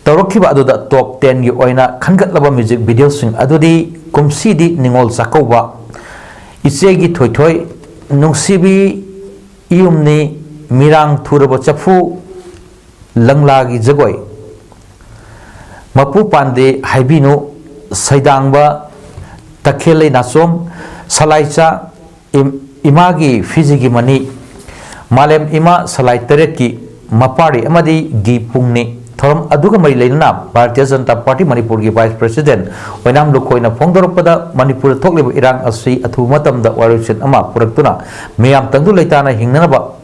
ꯇꯧꯔꯛꯈꯤꯕ ꯑꯗꯨꯗ top tenꯒꯤ ꯑꯣꯏꯅ ꯈꯟꯒꯠꯂꯕ music videoꯁꯤꯡ ꯑꯗꯨꯗꯤ ꯀꯨꯝꯁꯤꯗꯤ ꯅꯤꯉꯣꯜ ꯆꯥꯛꯀꯧꯕ, ꯏꯆꯦꯒꯤ ꯊꯣꯏꯊꯣꯏ, ꯅꯨꯡꯁꯤꯕꯤ ꯏꯌꯨꯝꯅꯤ, ꯃꯤꯔꯥꯡ ꯊꯨꯔꯕ ꯆꯐꯨ, ꯂꯪꯂꯥꯒꯤ ꯖꯒꯣꯏ, ꯃꯄꯨ ꯄꯥꯟꯗꯦ ꯍꯥꯏꯕꯤꯅꯨ, ꯁꯩꯗꯥꯡꯕ, ꯇꯈꯦꯜꯂꯩ ꯅꯥꯆꯣꯝ, ꯁꯂꯥꯏꯆꯥ, ꯏꯝ-, ꯏꯃꯥꯒꯤ ꯐꯤꯖꯤꯒꯤ ꯃꯅꯤ, ꯃꯥꯂꯦꯝ ꯏꯃꯥ ꯁꯂꯥꯏ ꯇꯔꯦꯠꯀꯤ ꯃꯄꯥꯔꯤ ꯑꯃꯗꯤ ꯒꯤ ꯄꯨꯡꯅꯤ꯫ ꯊꯧꯔꯝ ꯑꯗꯨꯒ ꯃꯔꯤ ꯂꯩꯅꯅ ꯚꯥꯔꯇꯤꯌ ꯖꯅꯇꯥ ꯄꯥꯔꯇꯤ ꯃꯅꯤꯄꯨꯔꯒꯤ Vice President ꯑꯣꯏꯅꯥꯝ ꯂꯨꯈꯣꯏꯅ ꯐꯣꯡꯗꯣꯔꯛꯄꯗ, ꯃꯅꯤꯄꯨꯔꯗ ꯊꯣꯛꯂꯤꯕ ꯏꯔꯥꯡ ꯑꯁꯤ ꯑꯊꯨꯕ ꯃꯇꯝꯗ ꯋꯥꯔꯣꯏꯁꯤꯟ ꯑꯃ ꯄꯨꯔꯛꯇꯨꯅ ꯃꯤꯌꯥꯝ ꯇꯪꯗꯨ ꯂꯩꯇꯥꯅ ꯍꯤꯡꯅꯅꯕ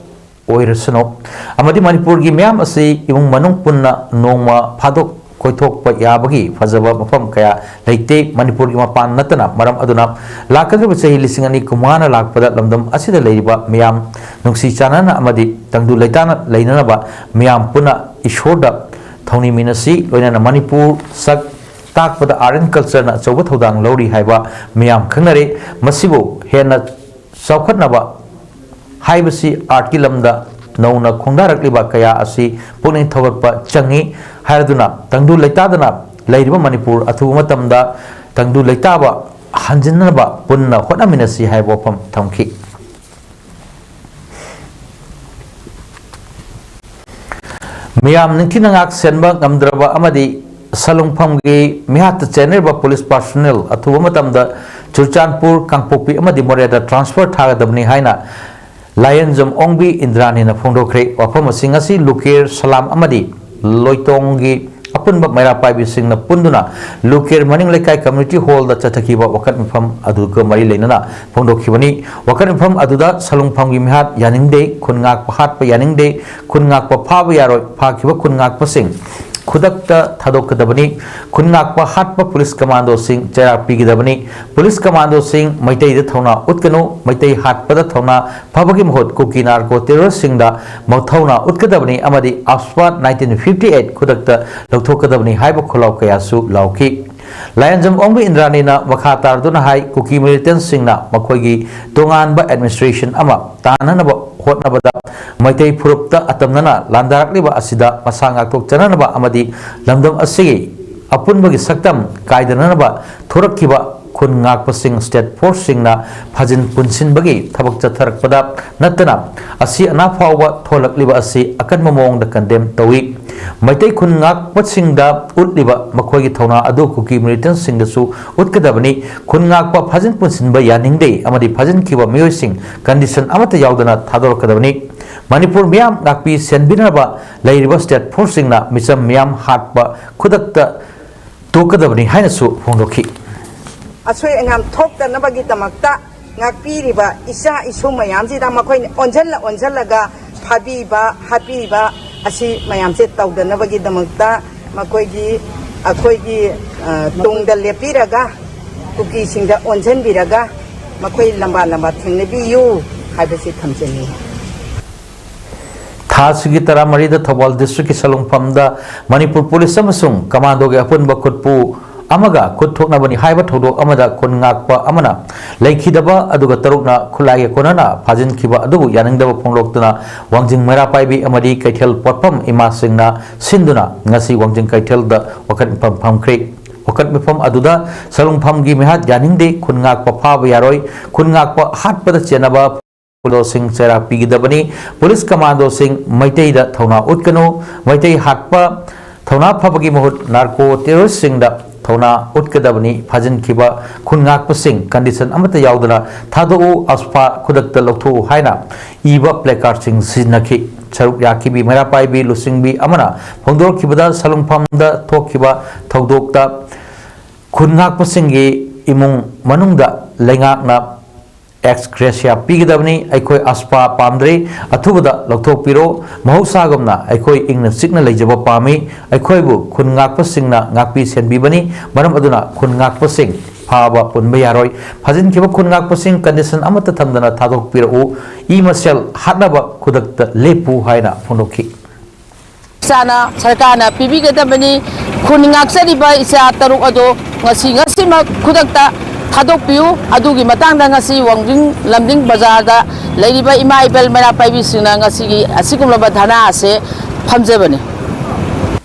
ꯑꯣꯏꯔꯁꯅꯨ ꯑꯃꯗꯤ ꯃꯅꯤꯄꯨꯔꯒꯤ ꯃꯤꯌꯥꯝ ꯑꯁꯤ ꯏꯃꯨꯡ ꯃꯅꯨꯡ ꯄꯨꯟꯅ ꯅꯣꯡꯃ ꯐꯥꯗꯣꯛ ꯀꯣꯏꯊꯣꯛꯄ ꯌꯥꯕꯒꯤ ꯐꯖꯕ ꯃꯐꯝ ꯀꯌꯥ ꯂꯩꯇꯦ꯫ ꯃꯅꯤꯄꯨꯔꯒꯤ ꯃꯄꯥꯟ ꯅꯠꯇꯅ ꯃꯔꯝ ꯑꯗꯨꯅ ꯂꯥꯛꯀꯗꯧꯔꯤꯕ ꯆꯍꯤ ꯂꯤꯁꯤꯡ ꯑꯅꯤ ꯀꯨꯟꯃꯉꯥꯅ ꯂꯥꯛꯄꯗ ꯂꯝꯗꯝ ꯑꯁꯤꯗ ꯂꯩꯔꯤꯕ ꯃꯤꯌꯥꯝ ꯅꯨꯡꯁꯤ ꯆꯥꯟꯅꯅ ꯑꯃꯗꯤ ꯇꯪꯗꯨ ꯂꯩꯇꯥꯅ ꯂꯩꯅꯅꯕ ꯃꯤꯌꯥꯝ ꯄꯨꯟꯅ ꯏꯁꯣꯔꯗ ꯊꯧꯅꯤꯃꯤꯟꯅꯁꯤ꯫ ꯂꯣꯏꯅꯅ ꯃꯅꯤꯄꯨꯔ ꯁꯛ ꯇꯥꯛꯄꯗ Art and Cultureꯅ ꯑꯆꯧꯕ ꯊꯧꯗꯥꯡ ꯂꯧꯔꯤ ꯍꯥꯏꯕ ꯃꯤꯌꯥꯝ ꯈꯪꯅꯔꯦ꯫ ꯃꯁꯤꯕꯨ ꯍꯦꯟꯅ ꯆꯥꯎꯈꯠꯅꯕ ꯍꯥꯏꯕꯁꯤ artꯀꯤ ꯂꯝꯗ ꯅꯧꯅ ꯈꯣꯡꯗꯥꯔꯛꯂꯤꯕ ꯀꯌꯥ ꯑꯁꯤ ꯄꯨꯛꯅꯤꯡ ꯊꯧꯒꯠꯄ ꯆꯪꯏ ꯍꯥꯏꯔꯗꯨꯅ ꯇꯪꯗꯨ ꯂꯩꯇꯥꯗꯅ ꯂꯩꯔꯤꯕ ꯃꯅꯤꯄꯨꯔ ꯑꯊꯨꯕ ꯃꯇꯝꯗ ꯇꯪꯗꯨ ꯂꯩꯇꯥꯕ ꯍꯟꯖꯤꯟꯅꯕ ꯄꯨꯟꯅ ꯍꯣꯠꯅꯃꯤꯟꯅꯁꯤ ꯍꯥꯏꯕ ꯋꯥꯐꯝ ꯊꯝꯈꯤ꯫ ꯃꯤꯌꯥꯝ ꯅꯤꯡꯊꯤꯅ ꯉꯥꯛ ꯁꯦꯟꯕ ꯉꯝꯗ꯭ꯔꯕ ꯑꯃꯗꯤ ꯁꯂꯨꯡꯐꯝꯒꯤ ꯃꯤꯍꯥꯠꯇ ꯆꯦꯟꯅꯔꯤꯕ police personnel ꯑꯊꯨꯕ ꯃꯇꯝꯗ ꯆꯨꯔꯆꯥꯟꯄꯨꯔ, ꯀꯥꯡꯄꯣꯛꯄꯤ ꯑꯃꯗꯤ ꯃꯣꯔꯦꯗ transfer ꯊꯥꯒꯗꯕꯅꯤ ꯍꯥꯏꯅ ꯂꯥꯏꯌꯦꯟꯖꯝ ꯑꯣꯡꯕꯤ ꯏꯟꯗ꯭ꯔꯥꯅꯤꯅ ꯐꯣꯡꯗꯣꯛꯈ꯭ꯔꯦ꯫ ꯋꯥꯐꯝ ꯑꯁꯤ ꯉꯁꯤ ꯂꯨꯀꯦꯔ ꯁꯂꯥꯝ ꯑꯃꯗꯤ ꯂꯣꯏꯇꯣꯡꯒꯤ ꯑꯄꯨꯟꯕ ꯃꯩꯔꯥ ꯄꯥꯏꯕꯤꯁꯤꯡꯅ ꯄꯨꯟꯗꯨꯅ ꯂꯨꯀꯦꯔ ꯃꯅꯤꯡ ꯂꯩꯀꯥꯏ community hallꯗ ꯆꯠꯊꯈꯤꯕ ꯋꯥꯀꯠ ꯃꯤꯐꯝ ꯑꯗꯨꯒ ꯃꯔꯤ ꯂꯩꯅꯅ ꯐꯣꯡꯗꯣꯛꯈꯤꯕꯅꯤ꯫ ꯋꯥꯀꯠ ꯃꯤꯐꯝ ꯑꯗꯨꯗ ꯁꯂꯨꯡꯐꯝꯒꯤ ꯃꯤꯍꯥꯠ ꯌꯥꯅꯤꯡꯗꯦ, ꯈꯨꯟ ꯉꯥꯛꯄ ꯍꯥꯠꯄ ꯌꯥꯅꯤꯡꯗꯦ, ꯈꯨꯟ ꯉꯥꯛꯄ ꯐꯥꯕ ꯌꯥꯔꯣꯏ, ꯐꯥꯈꯤꯕ ꯈꯨꯟ ꯉꯥꯛꯄꯁꯤꯡ ꯈꯨꯗꯛꯇ ꯊꯥꯗꯣꯛꯀꯗꯕꯅꯤ꯫ ꯈꯨꯟ ꯉꯥꯛꯄ ꯍꯥꯠꯄ ꯄꯨꯂꯤꯁ ꯀꯃꯥꯟꯗꯣꯁꯤꯡ ꯆꯩꯔꯥꯛ ꯄꯤꯒꯗꯕꯅꯤ꯫ ꯄꯨꯂꯤꯁ ꯀꯃꯥꯟꯗꯣꯁꯤꯡ ꯃꯩꯇꯩꯗ ꯊꯧꯅꯥ ꯎꯠꯀꯅꯨ꯫ ꯃꯩꯇꯩ ꯍꯥꯠꯄꯗ ꯊꯧꯅꯥ ꯐꯕꯒꯤ ꯃꯍꯨꯠ ꯀꯨꯀꯤ ꯅꯥꯔꯀꯣ ꯇꯦꯔꯣꯔꯤꯁꯁꯤꯡꯗ ꯃꯊꯧꯅꯥ ꯎꯠꯀꯗꯕꯅꯤ ꯑꯃꯗꯤ AFSPA nineteen fifty eight ꯈꯨꯗꯛꯇ ꯂꯧꯊꯣꯛꯀꯗꯕꯅꯤ ꯍꯥꯏꯕ ꯈꯣꯜꯂꯥꯎ ꯀꯌꯥꯁꯨ ꯂꯥꯎꯈꯤ꯫ ꯂꯥꯏꯌꯥꯟꯖꯝ ꯑꯣꯡꯕꯤ ꯏꯟꯗ꯭ꯔꯥꯅꯤꯅ ꯃꯈꯥ ꯇꯥꯔꯗꯨꯅ ꯍꯥꯏ, ꯀꯨꯀꯤ ꯃꯤꯂꯤꯇꯦꯟꯁꯤꯡꯅ ꯃꯈꯣꯏꯒꯤ ꯇꯣꯉꯥꯟꯕ ꯑꯦꯗꯃꯤꯅꯤꯁꯇ꯭ꯔꯦꯁꯟ ꯑꯃ ꯇꯥꯟꯅꯅꯕ ꯍꯣꯠꯅꯕꯗ ꯃꯩꯇꯩ ꯐꯨꯔꯨꯞꯇ ꯑꯇꯝꯅꯅ ꯂꯥꯟꯗꯥꯔꯛꯂꯤꯕ ꯑꯁꯤꯗ ꯃꯁꯥ ꯉꯥꯛꯊꯣꯛꯆꯅꯅꯕ ꯑꯃꯗꯤ ꯂꯝꯗꯝ ꯑꯁꯤꯒꯤ ꯑꯄꯨꯟꯕꯒꯤ ꯁꯛꯇꯝ ꯀꯥꯏꯗꯅꯅꯕ ꯊꯣꯔꯛꯈꯤꯕ ꯈꯨꯟ ꯉꯥꯛꯄꯁꯤꯡ ꯁ꯭ꯇꯦꯠ ꯐꯣꯔꯁꯁꯤꯡꯅ ꯐꯥꯖꯤꯟ ꯄꯨꯟꯁꯤꯟꯕꯒꯤ ꯊꯕꯛ ꯆꯠꯊꯔꯛꯄꯗ ꯅꯠꯇꯅ ꯑꯁꯤ ꯑꯅꯥ ꯐꯥꯎꯕ ꯊꯣꯛꯂꯛꯂꯤꯕ ꯑꯁꯤ ꯑꯀꯟꯕ ꯃꯑꯣꯡꯗ ꯀꯟꯗꯦꯝ ꯇꯧꯏ꯫ ꯃꯩꯇꯩ ꯈꯨꯟ ꯉꯥꯛꯄꯁꯤꯡꯗ ꯎꯠꯂꯤꯕ ꯃꯈꯣꯏꯒꯤ ꯊꯧꯅꯥ ꯑꯗꯨ ꯀꯨꯀꯤ ꯃꯤꯂꯤꯇꯦꯟꯁꯤꯡꯗꯁꯨ ꯎꯠꯀꯗꯕꯅꯤ꯫ ꯈꯨꯟ ꯉꯥꯛꯄ ꯐꯥꯖꯤꯟ ꯄꯨꯟꯁꯤꯟꯕ ꯌꯥꯅꯤꯡꯗꯦ ꯑꯃꯗꯤ ꯐꯥꯖꯤꯟꯈꯤꯕ ꯃꯤꯑꯣꯏꯁꯤꯡ ꯀꯟꯗꯤꯁꯟ ꯑꯃꯠꯇ ꯌꯥꯎꯗꯅ ꯊꯥꯗꯣꯔꯛꯀꯗꯕꯅꯤ꯫ ꯃꯅꯤꯄꯨꯔ ꯃꯤꯌꯥꯝ ꯉꯥꯛꯄꯤ ꯁꯦꯟꯕꯤꯅꯕ ꯂꯩꯔꯤꯕ ꯁ꯭ꯇꯦꯠ ꯐꯣꯔꯁꯁꯤꯡꯅ ꯃꯤꯆꯝ ꯃꯤꯌꯥꯝ ꯍꯥꯠꯄ ꯈꯨꯗꯛꯇ ꯇꯣꯛꯀꯗꯕꯅꯤ ꯍꯥꯏꯅꯁꯨ ꯐꯣꯡꯗꯣꯛꯈꯤ꯫ ꯑꯁꯣꯏ ꯑꯉꯥꯝ ꯊꯣꯛꯇꯅꯕꯒꯤꯗꯃꯛꯇ ꯉꯥꯛꯄꯤꯔꯤꯕ ꯏꯆꯥ ꯏꯁꯨ ꯃꯌꯥꯝꯁꯤꯗ ꯃꯈꯣꯏꯅ ꯑꯣꯟꯁꯤꯜꯂ ꯑꯣꯟꯁꯤꯜꯂꯒ ꯐꯥꯕꯤꯕ ꯍꯥꯠꯄꯤꯕ ꯑꯁꯤ ꯃꯌꯥꯝꯁꯦ ꯇꯧꯗꯅꯕꯒꯤꯗꯃꯛꯇ ꯃꯈꯣꯏꯒꯤ ꯑꯩꯈꯣꯏꯒꯤ ꯑ, ꯇꯨꯡꯗ ꯂꯦꯞꯄꯤꯔꯒ ꯀꯨꯀꯤꯁꯤꯡꯗ ꯑꯣꯟꯁꯤꯟꯕꯤꯔꯒ ꯃꯈꯣꯏ ꯂꯝꯕꯥ ꯂꯝꯕꯥ ꯊꯦꯡꯅꯕꯤꯌꯨ ꯍꯥꯏꯕꯁꯤ ꯊꯝꯖꯅꯤꯡꯏ꯫ ꯊꯥ ꯑꯁꯤꯒꯤ ꯇꯔꯥꯃꯔꯤꯗ ꯊꯧꯕꯥꯜ ꯗꯤꯁꯇ꯭ꯔꯤꯛꯀꯤ ꯁꯂꯨꯡꯐꯝꯗ ꯃꯅꯤꯄꯨꯔ ꯄꯨꯂꯤꯁ ꯑꯃꯁꯨꯡ ꯀꯃꯥꯟꯗꯣꯒꯤ ꯑꯄꯨꯟꯕ ꯈꯨꯠꯄꯨ ꯑꯃꯒ ꯈꯨꯠ ꯊꯣꯛꯅꯕꯅꯤ ꯍꯥꯏꯕ ꯊꯧꯗꯣꯛ ꯑꯃꯗ ꯈꯨꯟ ꯉꯥꯛꯄ ꯑꯃꯅ ꯂꯩꯈꯤꯗꯕ ꯑꯗꯨꯒ ꯇꯔꯨꯛꯅ ꯈꯨꯠꯂꯥꯏꯒ ꯀꯣꯟꯅꯅ ꯐꯥꯖꯤꯟꯈꯤꯕ ꯑꯗꯨꯕꯨ ꯌꯥꯅꯤꯡꯗꯕ ꯐꯣꯡꯗꯣꯛꯇꯨꯅ ꯋꯥꯡꯖꯤꯡ ꯃꯩꯔꯥ ꯄꯥꯏꯕꯤ ꯑꯃꯗꯤ ꯀꯩꯊꯦꯜ ꯄꯣꯠꯐꯝ ꯏꯃꯥꯁꯤꯡꯅ ꯁꯤꯟꯗꯨꯅ ꯉꯁꯤ ꯋꯥꯡꯖꯤꯡ ꯀꯩꯊꯦꯜꯗ ꯋꯥꯀꯠ ꯃꯤꯐꯝ ꯐꯝꯈ꯭ꯔꯦ꯫ ꯋꯥꯀꯠ ꯃꯤꯐꯝ ꯑꯗꯨꯗ ꯁꯂꯨꯡꯐꯝꯒꯤ ꯃꯤꯍꯥꯠ ꯌꯥꯅꯤꯡꯗꯦ, ꯈꯨꯟ ꯉꯥꯛꯄ ꯐꯥꯕ ꯌꯥꯔꯣꯏ, ꯈꯨꯟ ꯉꯥꯛꯄ ꯍꯥꯠꯄꯗ ꯆꯦꯟꯅꯕ ꯀꯃꯥꯟꯗꯣꯁꯤꯡ ꯆꯩꯔꯥꯛ ꯄꯤꯒꯗꯕꯅꯤ꯫ ꯄꯨꯂꯤꯁ ꯀꯃꯥꯟꯗꯣꯁꯤꯡ ꯃꯩꯇꯩꯗ ꯊꯧꯅꯥ ꯎꯠꯀꯅꯨ꯫ ꯃꯩꯇꯩ ꯍꯥꯠꯄ ꯊꯧꯅꯥ ꯐꯕꯒꯤ ꯃꯍꯨꯠ ꯅꯥꯔꯀꯣ ꯇꯦꯔꯣꯔꯤꯁꯁꯤꯡꯗ ꯊꯧꯅꯥ ꯎꯠꯀꯗꯕꯅꯤ꯫ ꯐꯥꯖꯤꯟꯈꯤꯕ ꯈꯨꯟ ꯉꯥꯛꯄꯁꯤꯡ ꯀꯟꯗꯤꯁꯟ ꯑꯃꯠꯇ ꯌꯥꯎꯗꯅ ꯊꯥꯗꯣꯛꯎ, AFSPA ꯈꯨꯗꯛꯇ ꯂꯧꯊꯣꯛꯎ ꯍꯥꯏꯅ ꯏꯕ ꯄ꯭ꯂꯦꯀꯥꯔꯗꯁꯤꯡ ꯁꯤꯖꯤꯟꯅꯈꯤ꯫ ꯁꯔꯨꯛ ꯌꯥꯈꯤꯕꯤ ꯃꯩꯔꯥ ꯄꯥꯏꯕꯤ ꯂꯨꯆꯤꯡꯕꯤ ꯑꯃꯅ ꯐꯣꯡꯗꯣꯔꯛꯈꯤꯕꯗ ꯁꯂꯨꯡꯐꯝꯗ ꯊꯣꯛꯈꯤꯕ ꯊꯧꯗꯣꯛꯇ ꯈꯨꯟ ꯉꯥꯛꯄꯁꯤꯡꯒꯤ ꯏꯃꯨꯡ ꯃꯅꯨꯡꯗ ꯂꯩꯉꯥꯛꯅ ꯑꯦꯛꯁ ꯒ꯭ꯔꯦꯁꯤꯌꯥ ꯄꯤꯒꯗꯕꯅꯤ꯫ ꯑꯩꯈꯣꯏ ꯑꯁꯄꯥ ꯄꯥꯝꯗ꯭ꯔꯦ, ꯑꯊꯨꯕꯗ ꯂꯧꯊꯣꯛꯄꯤꯔꯣ꯫ ꯃꯍꯧꯁꯥꯒꯨꯝꯅ ꯑꯩꯈꯣꯏ ꯏꯪꯅ ꯆꯤꯛꯅ ꯂꯩꯖꯕ ꯄꯥꯝꯃꯤ꯫ ꯑꯩꯈꯣꯏꯕꯨ ꯈꯨꯟ ꯉꯥꯛꯄꯁꯤꯡꯅ ꯉꯥꯛꯄꯤ ꯁꯦꯟꯕꯤꯕꯅꯤ, ꯃꯔꯝ ꯑꯗꯨꯅ ꯈꯨꯟ ꯉꯥꯛꯄꯁꯤꯡ ꯐꯥꯕ ꯄꯨꯟꯕ ꯌꯥꯔꯣꯏ꯫ ꯐꯥꯖꯤꯟꯈꯤꯕ ꯈꯨꯟ ꯉꯥꯛꯄꯁꯤꯡ ꯀꯟꯗꯤꯁꯟ ꯑꯃꯠꯇ ꯊꯝꯗꯅ ꯊꯥꯗꯣꯛꯄꯤꯔꯛꯎ꯫ ꯏ ꯃꯁꯦꯜ ꯍꯥꯠꯅꯕ ꯈꯨꯗꯛꯇ ꯂꯦꯞꯄꯨ ꯍꯥꯏꯅ ꯐꯣꯡꯗꯣꯛꯈꯤ꯫ ꯆꯥꯅ ꯁꯔꯀꯥꯔꯅ ꯄꯤꯕꯤꯒꯗꯕꯅꯤ꯫ ꯈꯨꯟ ꯉꯥꯛꯆꯔꯤꯕ ꯏꯆꯥ ꯇꯔꯨꯛ ꯑꯗꯣ ꯉꯁꯤ ꯉꯁꯤꯃꯛ ꯈꯨꯗꯛꯇ ꯊꯥꯗꯣꯛꯄꯤꯌꯨ꯫ ꯑꯗꯨꯒꯤ ꯃꯇꯥꯡꯗ ꯉꯁꯤ ꯋꯥꯡꯖꯤꯡ ꯂꯝꯖꯤꯡ ꯕꯖꯥꯔꯗ ꯂꯩꯔꯤꯕ ꯏꯃꯥ ꯏꯕꯦꯜ ꯃꯩꯔꯥ ꯄꯥꯏꯕꯤꯁꯤꯡꯅ ꯉꯁꯤꯒꯤ ꯑꯁꯤꯒꯨꯝꯂꯕ ꯙꯔꯅꯥ ꯑꯁꯦ ꯐꯝꯖꯕꯅꯤ꯫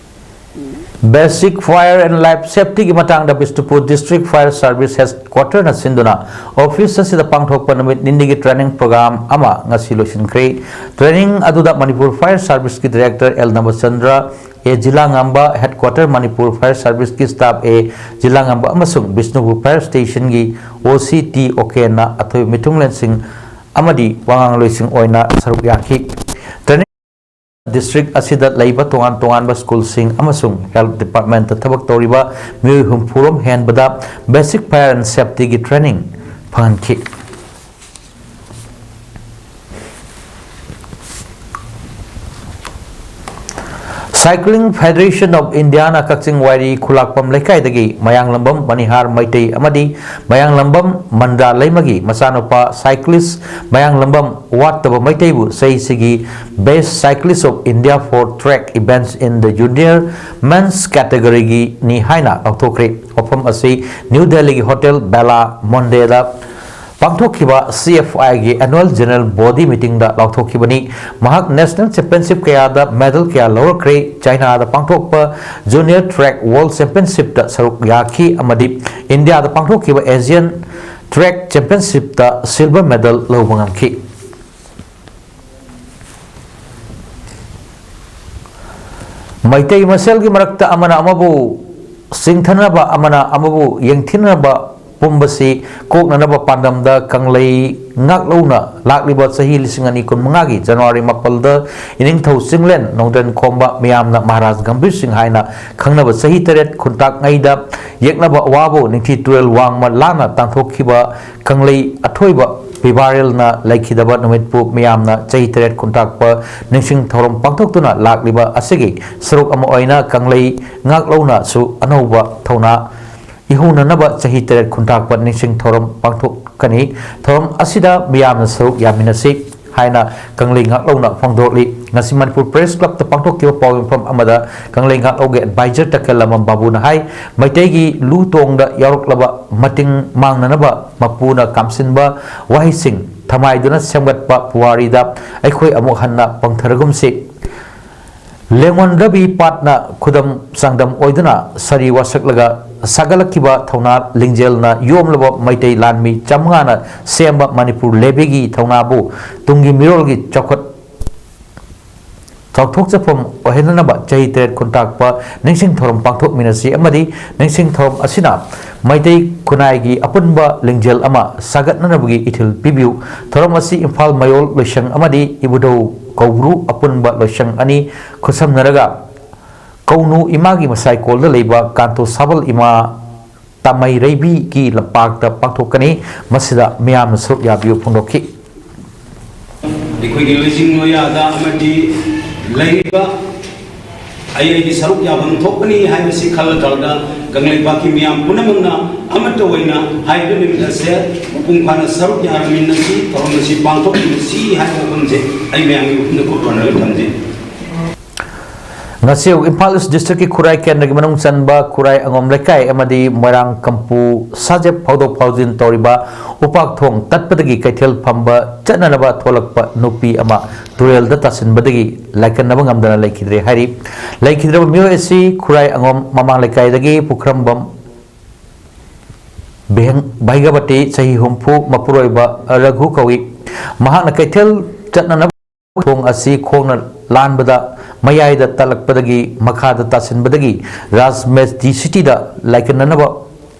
Basic Fire and Life Safety ꯒꯤ ꯃꯇꯥꯡꯗ Bishnupur District Fire Service Headquarter ꯅ ꯁꯤꯟꯗꯨꯅ ꯑꯣꯐꯤꯁ ꯑꯁꯤꯗ ꯄꯥꯡꯊꯣꯛꯄ ꯅꯨꯃꯤꯠ ꯅꯤꯅꯤꯒꯤ training program ꯑꯃ ꯉꯁꯤ ꯂꯣꯏꯁꯤꯟꯈ꯭ꯔꯦ꯫ Training ꯑꯗꯨꯗ ꯃꯅꯤꯄꯨꯔ Fire Service ꯀꯤ Director ꯑꯦꯜ ꯅꯕꯆꯟꯗ꯭ꯔ, ꯑꯦ ꯖꯤꯂꯥꯉꯝꯕ, Headquarter ꯃꯅꯤꯄꯨꯔ Fire Service ꯀꯤ staff ꯑꯦ ꯖꯤꯂꯥꯉꯝꯕ ꯑꯃꯁꯨꯡ ꯕꯤꯁꯅꯨꯄꯨꯔ Fire Station ꯒꯤ ꯑꯣ ꯁꯤ ꯇꯤ ꯑꯣꯀꯦꯟꯅ ꯑꯊꯣꯏꯕ ꯃꯤꯊꯨꯡꯂꯦꯟꯁꯤꯡ ꯑꯃꯗꯤ ꯋꯥꯉꯥꯡꯂꯣꯏꯁꯤꯡ ꯑꯣꯏꯅ ꯁꯔꯨꯛ ꯌꯥꯈꯤ꯫ Training district ꯑꯁꯤꯗ ꯂꯩꯕ ꯇꯣꯉꯥꯟ ꯇꯣꯉꯥꯟꯕ ꯁ꯭ꯀꯨꯜꯁꯤꯡ ꯑꯃꯁꯨꯡ health department ꯇ ꯊꯕꯛ ꯇꯧꯔꯤꯕ ꯃꯤꯑꯣꯏ ꯍꯨꯝꯐꯨ ꯔꯣꯝ ꯍꯦꯟꯕꯗ Basic Fire and Safety ꯒꯤ training ꯐꯪꯍꯟꯈꯤ꯫ Cycling Federation of India ꯅ ꯀꯛꯆꯤꯡ ꯋꯥꯏꯔꯤ ꯈꯨꯂꯥꯛꯄꯝ ꯂꯩꯀꯥꯏꯗꯒꯤ ꯃꯌꯥꯡꯂꯝꯕꯝ ꯃꯅꯤꯍꯥꯔ ꯃꯩꯇꯩ ꯑꯃꯗꯤ ꯃꯌꯥꯡꯂꯝꯕꯝ ꯃꯟꯗꯥ ꯂꯩꯃꯒꯤ ꯃꯆꯥꯅꯨꯄꯥ cyclist Mayanglambam ꯋꯥꯠꯇꯕ ꯃꯩꯇꯩꯕꯨ ꯆꯍꯤꯁꯤꯒꯤ Best Cyclist of India for Track Events in the Junior Men's category ꯒꯤ ꯅꯤ ꯍꯥꯏꯅ ꯂꯥꯎꯊꯣꯛꯈ꯭ꯔꯦ꯫ ꯋꯥꯐꯝ ꯑꯁꯤ ꯅ꯭ꯌꯨ ꯗꯦꯜꯂꯤꯒꯤ ꯍꯣꯇꯦꯜ ꯕꯦꯂꯥ ꯃꯣꯟꯗꯦꯗ ꯄꯥꯡꯊꯣꯛꯈꯤꯕ ꯁꯤ ꯑꯦꯐ ꯑꯥꯏ ꯒꯤ annual general body meeting ꯗ ꯂꯥꯎꯊꯣꯛꯈꯤꯕꯅꯤ꯫ ꯃꯍꯥꯛ national championship ꯀꯌꯥꯗ medal ꯀꯌꯥ ꯂꯧꯔꯛꯈ꯭ꯔꯦ꯫ ꯆꯥꯏꯅꯥꯗ ꯄꯥꯡꯊꯣꯛꯄ Junior Track World Championship ꯇ ꯁꯔꯨꯛ ꯌꯥꯈꯤ ꯑꯃꯗꯤ ꯏꯟꯗꯤꯌꯥꯗ ꯄꯥꯡꯊꯣꯛꯈꯤꯕ Asian Track Championship ꯇ silver medal ꯂꯧꯕ ꯉꯝꯈꯤ꯫ ꯃꯩꯇꯩ ꯃꯁꯦꯜꯒꯤ ꯃꯔꯛꯇ ꯑꯃꯅ ꯑꯃꯕꯨ ꯆꯤꯡꯊꯅꯕ, ꯑꯃꯅ ꯑꯃꯕꯨ ꯌꯦꯡꯊꯤꯅꯕ ꯄꯨꯝꯕꯁꯤ ꯀꯣꯛꯅꯅꯕ ꯄꯥꯟꯗꯝꯗ ꯀꯪꯂꯩ ꯉꯥꯛꯂꯧꯅ ꯂꯥꯛꯂꯤꯕ ꯆꯍꯤ ꯂꯤꯁꯤꯡ ꯑꯅꯤ ꯀꯨꯟꯃꯉꯥꯒꯤ ꯖꯅꯋꯥꯔꯤ ꯃꯥꯄꯜꯗ ꯏꯅꯤꯡꯊꯧ ꯆꯤꯡꯂꯦꯟ ꯅꯣꯡꯗ꯭ꯔꯦꯟ ꯈꯣꯝꯕ, ꯃꯤꯌꯥꯝꯅ ꯃꯍꯥꯔꯥꯖ ꯒꯝꯚꯤꯔ ꯁꯤꯡ ꯍꯥꯏꯅ ꯈꯪꯅꯕ, ꯆꯍꯤ ꯇꯔꯦꯠ ꯈꯨꯟꯇꯥꯛꯉꯩꯗ ꯌꯦꯛꯅꯕ ꯑꯋꯥꯕꯨ ꯅꯤꯡꯊꯤ ꯇꯨꯔꯦꯜ ꯋꯥꯡꯃ ꯂꯥꯟꯅ ꯇꯥꯟꯊꯣꯛꯈꯤꯕ ꯀꯪꯂꯩ ꯑꯊꯣꯏꯕ ꯕꯤꯕꯥꯔꯦꯜꯅ ꯂꯩꯈꯤꯗꯕ ꯅꯨꯃꯤꯠꯄꯨ ꯃꯤꯌꯥꯝꯅ ꯆꯍꯤ ꯇꯔꯦꯠ ꯈꯨꯟꯇꯥꯛꯄ ꯅꯤꯡꯁꯤꯡ ꯊꯧꯔꯝ ꯄꯥꯡꯊꯣꯛꯇꯨꯅ ꯂꯥꯛꯂꯤꯕ ꯑꯁꯤꯒꯤ ꯁꯔꯨꯛ ꯑꯃ ꯑꯣꯏꯅ ꯀꯪꯂꯩ ꯉꯥꯛꯂꯧꯅꯁꯨ ꯑꯅꯧꯕ ꯊꯧꯅꯥ ꯏꯍꯧꯅꯅꯕ ꯆꯍꯤ ꯇꯔꯦꯠ ꯈꯨꯟꯇꯥꯛꯄ ꯅꯤꯡꯁꯤꯡ ꯊꯧꯔꯝ ꯄꯥꯡꯊꯣꯛꯀꯅꯤ꯫ ꯊꯧꯔꯝ ꯑꯁꯤꯗ ꯃꯤꯌꯥꯝꯅ ꯁꯔꯨꯛ ꯌꯥꯃꯤꯟꯅꯁꯤ ꯍꯥꯏꯅ ꯀꯪꯂꯩ ꯉꯥꯛꯂꯧꯅ ꯐꯣꯡꯗꯣꯛꯂꯤ꯫ ꯉꯁꯤ ꯃꯅꯤꯄꯨꯔ ꯄ꯭ꯔꯦꯁ ꯀ꯭ꯂꯕꯇ ꯄꯥꯡꯊꯣꯛꯈꯤꯕ ꯄꯥꯎ ꯌꯣꯟꯐꯝ ꯑꯃꯗ ꯀꯪꯂꯩ ꯉꯥꯛꯂꯧꯒꯤ ꯑꯦꯗꯚꯥꯏꯖꯔ ꯇꯀꯦꯜ ꯂꯃꯝ ꯕꯥꯕꯨꯅ ꯍꯥꯏ, ꯃꯩꯇꯩꯒꯤ ꯂꯨ ꯇꯣꯡꯗ ꯌꯥꯎꯔꯛꯂꯕ ꯃꯇꯤꯡ ꯃꯥꯡꯅꯅꯕ ꯃꯄꯨꯅ ꯀꯥꯝꯁꯤꯟꯕ ꯋꯥꯍꯩꯁꯤꯡ ꯊꯃꯥꯏꯗꯨꯅ ꯁꯦꯝꯒꯠꯄ ꯄꯨꯋꯥꯔꯤꯗ ꯑꯩꯈꯣꯏ ꯑꯃꯨꯛ ꯍꯟꯅ ꯄꯪꯊꯔꯒꯨꯝꯁꯤ꯫ ꯂꯦꯡꯉꯣꯟ ꯔꯕꯤ ꯄꯥꯠꯅ ꯈꯨꯗꯝ ꯆꯥꯡꯗꯝ ꯑꯣꯏꯗꯨꯅ ꯁꯥꯔꯤ ꯋꯥꯁꯛꯂꯒ ꯁꯥꯒꯠꯂꯛꯈꯤꯕ ꯊꯧꯅꯥ ꯂꯤꯡꯖꯦꯜꯅ ꯌꯣꯝꯂꯕ ꯃꯩꯇꯩ ꯂꯥꯟꯃꯤ ꯆꯥꯃꯉꯥꯅ ꯁꯦꯝꯕ ꯃꯅꯤꯄꯨꯔ ꯂꯦꯕꯤꯒꯤ ꯊꯧꯅꯥꯕꯨ ꯇꯨꯡꯒꯤ ꯃꯤꯔꯣꯜꯒꯤ ꯆꯥꯎꯈꯠ ꯆꯥꯎꯊꯣꯛꯆꯐꯝ ꯑꯣꯏꯍꯟꯅꯅꯕ ꯆꯍꯤ ꯇꯔꯦꯠ ꯈꯨꯟꯇꯥꯛꯄ ꯅꯤꯡꯁꯤꯡ ꯊꯧꯔꯝ ꯄꯥꯡꯊꯣꯛꯃꯤꯟꯅꯁꯤ ꯑꯃꯗꯤ ꯅꯤꯡꯁꯤꯡ ꯊꯧꯔꯝ ꯑꯁꯤꯅ ꯃꯩꯇꯩ ꯈꯨꯟꯅꯥꯏꯒꯤ ꯑꯄꯨꯟꯕ ꯂꯤꯡꯖꯦꯜ ꯑꯃ ꯁꯥꯒꯠꯅꯅꯕꯒꯤ ꯏꯊꯤꯜ ꯄꯤꯕꯤꯌꯨ꯫ ꯊꯧꯔꯝ ꯑꯁꯤ ꯏꯝꯐꯥꯜ ꯃꯌꯣꯜ ꯂꯣꯏꯁꯪ ꯑꯃꯗꯤ ꯏꯕꯨꯙꯧ ꯀꯧꯕ꯭ꯔꯨ ꯑꯄꯨꯟꯕ ꯂꯣꯏꯁꯪ ꯑꯅꯤ ꯈꯨꯠꯁꯝꯅꯔꯒ ꯀꯧꯅꯨ ꯏꯃꯥꯒꯤ ꯃꯁꯥꯏꯀꯣꯜꯗ ꯂꯩꯕ ꯀꯥꯟꯇꯣ ꯁꯥꯕꯜ ꯏꯃꯥ ꯇꯥꯃꯩꯔꯩꯕꯤꯒꯤ ꯂꯝꯄꯥꯛꯇ ꯄꯥꯡꯊꯣꯛꯀꯅꯤ꯫ ꯃꯁꯤꯗ ꯃꯤꯌꯥꯝꯅ ꯁꯔꯨꯛ ꯌꯥꯕꯤꯌꯨ ꯐꯣꯡꯗꯣꯛꯈꯤ꯫ ꯑꯩꯈꯣꯏꯒꯤ ꯂꯣꯏꯖꯤꯡ ꯂꯣꯌꯥꯗ ꯑꯃꯗꯤ ꯂꯩꯔꯤꯕ ꯑꯩ ꯑꯩꯒꯤ ꯁꯔꯨꯛ ꯌꯥꯐꯝ ꯊꯣꯛꯄꯅꯤ ꯍꯥꯏꯕꯁꯤ ꯈꯜꯂ ꯈꯜꯂꯒ ꯀꯪꯂꯩꯄꯥꯛꯀꯤ ꯃꯤꯌꯥꯝ ꯄꯨꯝꯅꯃꯛꯅ ꯑꯃꯠꯇ ꯑꯣꯏꯅ ꯍꯥꯏꯔꯤꯕ ꯅꯨꯃꯤꯠ ꯑꯁꯦ ꯃꯄꯨꯡ ꯐꯥꯅ ꯁꯔꯨꯛ ꯌꯥꯃꯤꯟꯅꯁꯤ, ꯊꯧꯔꯝ ꯑꯁꯤ ꯄꯥꯡꯊꯣꯛꯃꯤꯟꯅꯁꯤ ꯍꯥꯏꯕ ꯋꯥꯐꯝꯁꯦ ꯑꯩ ꯃꯌꯥꯝꯒꯤ ꯃꯐꯝꯗ ꯈꯨꯠ ꯊꯝꯖꯩ꯫ ꯉꯁꯤ ꯑꯌꯨꯛ ꯏꯝꯐꯥꯜ ꯏꯁ ꯗꯤꯁꯇ꯭ꯔꯤꯛꯀꯤ ꯈꯨꯔꯥꯏ ꯀꯦꯟꯗ꯭ꯔꯒꯤ ꯃꯅꯨꯡ ꯆꯟꯕ ꯈꯨꯔꯥꯏ ꯑꯉꯣꯝ ꯂꯩꯀꯥꯏ ꯑꯃꯗꯤ ꯃꯣꯏꯔꯥꯡ ꯀꯝꯄꯨ ꯁꯥꯖꯦꯞ ꯐꯥꯎꯗꯣꯛ ꯐꯥꯎꯖꯤꯟ ꯇꯧꯔꯤꯕ ꯎꯄꯥꯛ ꯊꯣꯡ ꯇꯠꯄꯗꯒꯤ ꯀꯩꯊꯦꯜ ꯐꯝꯕ ꯆꯠꯅꯅꯕ ꯊꯣꯛꯂꯛꯄ ꯅꯨꯄꯤ ꯑꯃ ꯇꯨꯔꯦꯜꯗ ꯇꯥꯁꯤꯟꯕꯗꯒꯤ ꯂꯥꯏꯀꯠꯅꯕ ꯉꯝꯗꯅ ꯂꯩꯈꯤꯗ꯭ꯔꯦ ꯍꯥꯏꯔꯤ꯫ ꯂꯩꯈꯤꯗ꯭ꯔꯕ ꯃꯤꯑꯣꯏ ꯑꯁꯤ ꯈꯨꯔꯥꯏ ꯑꯉꯣꯝ ꯃꯃꯥꯡ ꯂꯩꯀꯥꯏꯗꯒꯤ ꯄꯨꯈ꯭ꯔꯝꯕꯝ ꯚꯦꯡ-, ꯚꯩꯒꯕꯇꯤ, ꯆꯍꯤ ꯍꯨꯝꯐꯨ, ꯃꯄꯨꯔꯣꯏꯕ ꯔꯘꯨ ꯀꯧꯏ꯫ ꯃꯍꯥꯛꯅ ꯀꯩꯊꯦꯜ ꯆꯠꯅꯅꯕ ꯊꯣꯡ ꯑꯁꯤ ꯈꯣꯡꯅ ꯂꯥꯟꯕꯗ ꯃꯌꯥꯏꯗ ꯇꯠꯂꯛꯄꯗꯒꯤ ꯃꯈꯥꯗ ꯇꯥꯁꯤꯟꯕꯗꯒꯤ ꯔꯥꯖ ꯃꯦꯁ ꯗꯤ ꯁꯤꯇꯤꯗ ꯂꯥꯏꯀꯠꯅꯅꯕ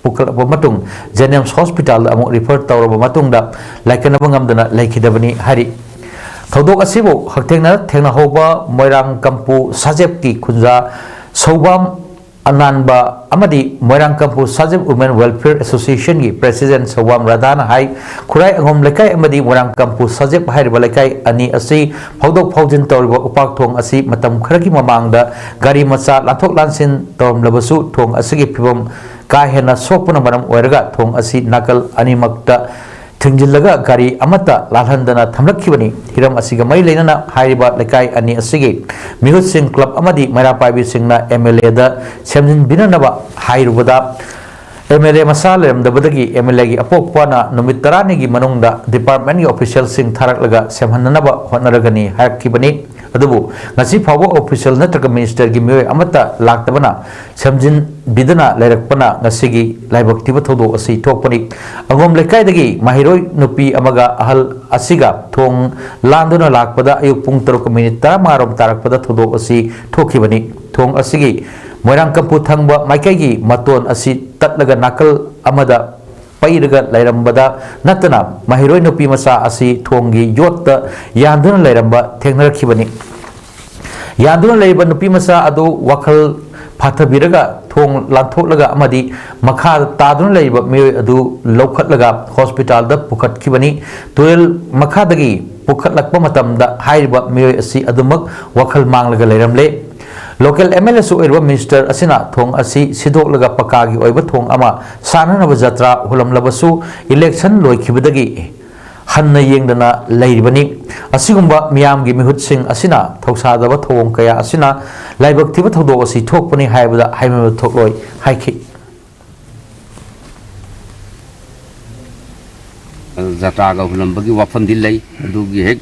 ꯄꯨꯈꯠꯂꯛꯄ ꯃꯇꯨꯡ ꯖꯦꯅꯤꯝꯁ ꯍꯣꯁꯄꯤꯇꯥꯜꯗ ꯑꯃꯨꯛ ꯔꯤꯐꯔ ꯇꯧꯔꯕ ꯃꯇꯨꯡꯗ ꯂꯥꯏꯀꯠꯅꯕ ꯉꯝꯗꯅ ꯂꯩꯈꯤꯗꯕꯅꯤ ꯍꯥꯏꯔꯤ꯫ ꯊꯧꯗꯣꯛ ꯑꯁꯤꯕꯨ ꯍꯛꯊꯦꯡꯅ ꯊꯦꯡꯅꯍꯧꯕ ꯃꯣꯏꯔꯥꯡ ꯀꯝꯄꯨ ꯁꯥꯖꯦꯞꯀꯤ ꯈꯨꯟꯖꯥ ꯁꯧꯕꯥꯝ ꯑꯅꯥꯟꯕ ꯑꯃꯗꯤ ꯃꯣꯏꯔꯥꯡꯀꯝꯄꯨ ꯁꯥꯖꯦꯞ Women Welfare Association ꯒꯤ President ꯁꯋꯥꯝ ꯔꯥꯙꯥꯅ ꯍꯥꯏ, ꯈꯨꯔꯥꯏ ꯑꯉꯣꯝ ꯂꯩꯀꯥꯏ ꯑꯃꯗꯤ ꯃꯣꯏꯔꯥꯡꯀꯝꯄꯨ ꯁꯥꯖꯦꯞ ꯍꯥꯏꯔꯤꯕ ꯂꯩꯀꯥꯏ ꯑꯅꯤ ꯑꯁꯤ ꯐꯥꯎꯗꯣꯛ ꯐꯥꯎꯖꯤꯟ ꯇꯧꯔꯤꯕ ꯎꯄꯥꯛ ꯊꯣꯡ ꯑꯁꯤ ꯃꯇꯝ ꯈꯔꯒꯤ ꯃꯃꯥꯡꯗ ꯒꯥꯔꯤ ꯃꯆꯥ ꯂꯥꯟꯊꯣꯛ ꯂꯥꯟꯁꯤꯟ ꯇꯧꯔꯝꯂꯕꯁꯨ, ꯊꯣꯡ ꯑꯁꯤꯒꯤ ꯐꯤꯕꯝ ꯀꯥ ꯍꯦꯟꯅ ꯁꯣꯛꯄꯅ ꯃꯔꯝ ꯑꯣꯏꯔꯒ ꯊꯣꯡ ꯑꯁꯤ ꯅꯥꯀꯜ ꯑꯅꯤꯃꯛꯇ ꯊꯤꯡꯖꯤꯜꯂꯒ ꯒꯥꯔꯤ ꯑꯃꯠꯇ ꯂꯥꯜꯍꯟꯗꯅ ꯊꯝꯂꯛꯈꯤꯕꯅꯤ꯫ ꯍꯤꯔꯝ ꯑꯁꯤꯒ ꯃꯔꯤ ꯂꯩꯅꯅ ꯍꯥꯏꯔꯤꯕ ꯂꯩꯀꯥꯏ ꯑꯅꯤ ꯑꯁꯤꯒꯤ ꯃꯤꯍꯨꯠꯁꯤꯡ, ꯀ꯭ꯂꯕ ꯑꯃꯗꯤ ꯃꯩꯔꯥ ꯄꯥꯏꯕꯤꯁꯤꯡꯅ MLA ꯗ ꯁꯦꯝꯖꯤꯟꯕꯤꯅꯅꯕ ꯍꯥꯏꯔꯨꯕꯗ, MLA ꯃꯁꯥ ꯂꯩꯔꯝꯗꯕꯗꯒꯤ MLA ꯒꯤ ꯑꯄꯣꯛꯄꯅ ꯅꯨꯃꯤꯠ ꯇꯔꯥꯅꯤꯒꯤ ꯃꯅꯨꯡꯗ department ꯀꯤ official ꯁꯤꯡ ꯊꯥꯔꯛꯂꯒ ꯁꯦꯝꯍꯟꯅꯅꯕ ꯍꯣꯠꯅꯔꯒꯅꯤ ꯍꯥꯏꯔꯛꯈꯤꯕꯅꯤ꯫ ꯑꯗꯨꯕꯨ ꯉꯁꯤ ꯐꯥꯎꯕ official ꯅꯠꯇ꯭ꯔꯒ minister ꯒꯤ ꯃꯤꯑꯣꯏ ꯑꯃꯠꯇ ꯂꯥꯛꯇꯕꯅ ꯁꯦꯝꯖꯤꯟꯕꯤꯗꯅ ꯂꯩꯔꯛꯄꯅ ꯉꯁꯤꯒꯤ ꯂꯥꯏꯕꯛ ꯊꯤꯕ ꯊꯧꯗꯣꯛ ꯑꯁꯤ ꯊꯣꯛꯄꯅꯤ꯫ ꯑꯉꯣꯝ ꯂꯩꯀꯥꯏꯗꯒꯤ ꯃꯍꯩꯔꯣꯏ ꯅꯨꯄꯤ ꯑꯃꯒ ꯑꯍꯜ ꯑꯁꯤꯒ ꯊꯣꯡ ꯂꯥꯟꯗꯨꯅ ꯂꯥꯛꯄꯗ ꯑꯌꯨꯛ ꯄꯨꯡ ꯇꯔꯨꯛ ꯃꯤꯅꯤꯠ ꯇꯔꯥꯃꯉꯥ ꯔꯣꯝ ꯇꯥꯔꯛꯄꯗ ꯊꯧꯗꯣꯛ ꯑꯁꯤ ꯊꯣꯛꯈꯤꯕꯅꯤ꯫ ꯊꯣꯡ ꯑꯁꯤꯒꯤ ꯃꯣꯏꯔꯥꯡꯀꯝꯄꯨ ꯊꯪꯕ ꯃꯥꯏꯀꯩꯒꯤ ꯃꯇꯣꯟ ꯑꯁꯤ ꯇꯠꯂꯒ ꯅꯥꯀꯜ ꯑꯃꯗ ꯄꯩꯔꯒ ꯂꯩꯔꯝꯕꯗ ꯅꯠꯇꯅ ꯃꯍꯩꯔꯣꯏ ꯅꯨꯄꯤ ꯃꯆꯥ ꯑꯁꯤ ꯊꯣꯡꯒꯤ ꯌꯣꯠꯇ ꯌꯥꯟꯗꯨꯅ ꯂꯩꯔꯝꯕ ꯊꯦꯡꯅꯔꯛꯈꯤꯕꯅꯤ꯫ ꯌꯥꯟꯗꯨꯅ ꯂꯩꯔꯤꯕ ꯅꯨꯄꯤ ꯃꯆꯥ ꯑꯗꯨ ꯋꯥꯈꯜ ꯐꯥꯊꯕꯤꯔꯒ ꯊꯣꯡ ꯂꯥꯟꯊꯣꯛꯂꯒ ꯑꯃꯗꯤ ꯃꯈꯥ ꯇꯥꯗꯨꯅ ꯂꯩꯔꯤꯕ ꯃꯤꯑꯣꯏ ꯑꯗꯨ ꯂꯧꯈꯠꯂꯒ ꯍꯣꯁꯄꯤꯇꯥꯜꯗ ꯄꯨꯈꯠꯈꯤꯕꯅꯤ꯫ ꯇꯨꯔꯦꯜ ꯃꯈꯥꯗꯒꯤ ꯄꯨꯈꯠꯂꯛꯄ ꯃꯇꯝꯗ ꯍꯥꯏꯔꯤꯕ ꯃꯤꯑꯣꯏ ꯑꯁꯤ ꯑꯗꯨꯃꯛ ꯋꯥꯈꯜ ꯃꯥꯡꯂꯒ ꯂꯩꯔꯝꯂꯦ꯫ Local MLA ꯁꯨ ꯑꯣꯏꯔꯤꯕ minister ꯑꯁꯤꯅ ꯊꯣꯡ ꯑꯁꯤ ꯁꯤꯗꯣꯛꯂꯒ ꯄꯀꯥꯒꯤ ꯑꯣꯏꯕ ꯊꯣꯡ ꯑꯃ ꯁꯥꯅꯅꯕ ꯖꯇ꯭ꯔꯥ ꯍꯨꯜꯂꯝꯂꯕꯁꯨ election ꯂꯣꯏꯈꯤꯕꯗꯒꯤ ꯍꯟꯅ ꯌꯦꯡꯗꯅ ꯂꯩꯔꯤꯕꯅꯤ꯫ ꯑꯁꯤꯒꯨꯝꯕ ꯃꯤꯌꯥꯝꯒꯤ ꯃꯤꯍꯨꯠꯁꯤꯡ ꯑꯁꯤꯅ ꯊꯧꯁꯥꯗꯕ ꯊꯧꯑꯣꯡ ꯀꯌꯥ ꯑꯁꯤꯅ ꯂꯥꯏꯕꯛ ꯊꯤꯕ ꯊꯧꯗꯣꯛ ꯑꯁꯤ ꯊꯣꯛꯄꯅꯤ ꯍꯥꯏꯕꯗ ꯍꯥꯏꯃꯟꯕ ꯊꯣꯛꯂꯣꯏ ꯍꯥꯏꯈꯤ꯫ ꯖꯇ꯭ꯔꯥꯒ ꯍꯨꯜꯂꯝꯕꯒꯤ ꯋꯥꯐꯝꯗꯤ ꯂꯩ꯫ ꯑꯗꯨꯒꯤ ꯍꯦꯛ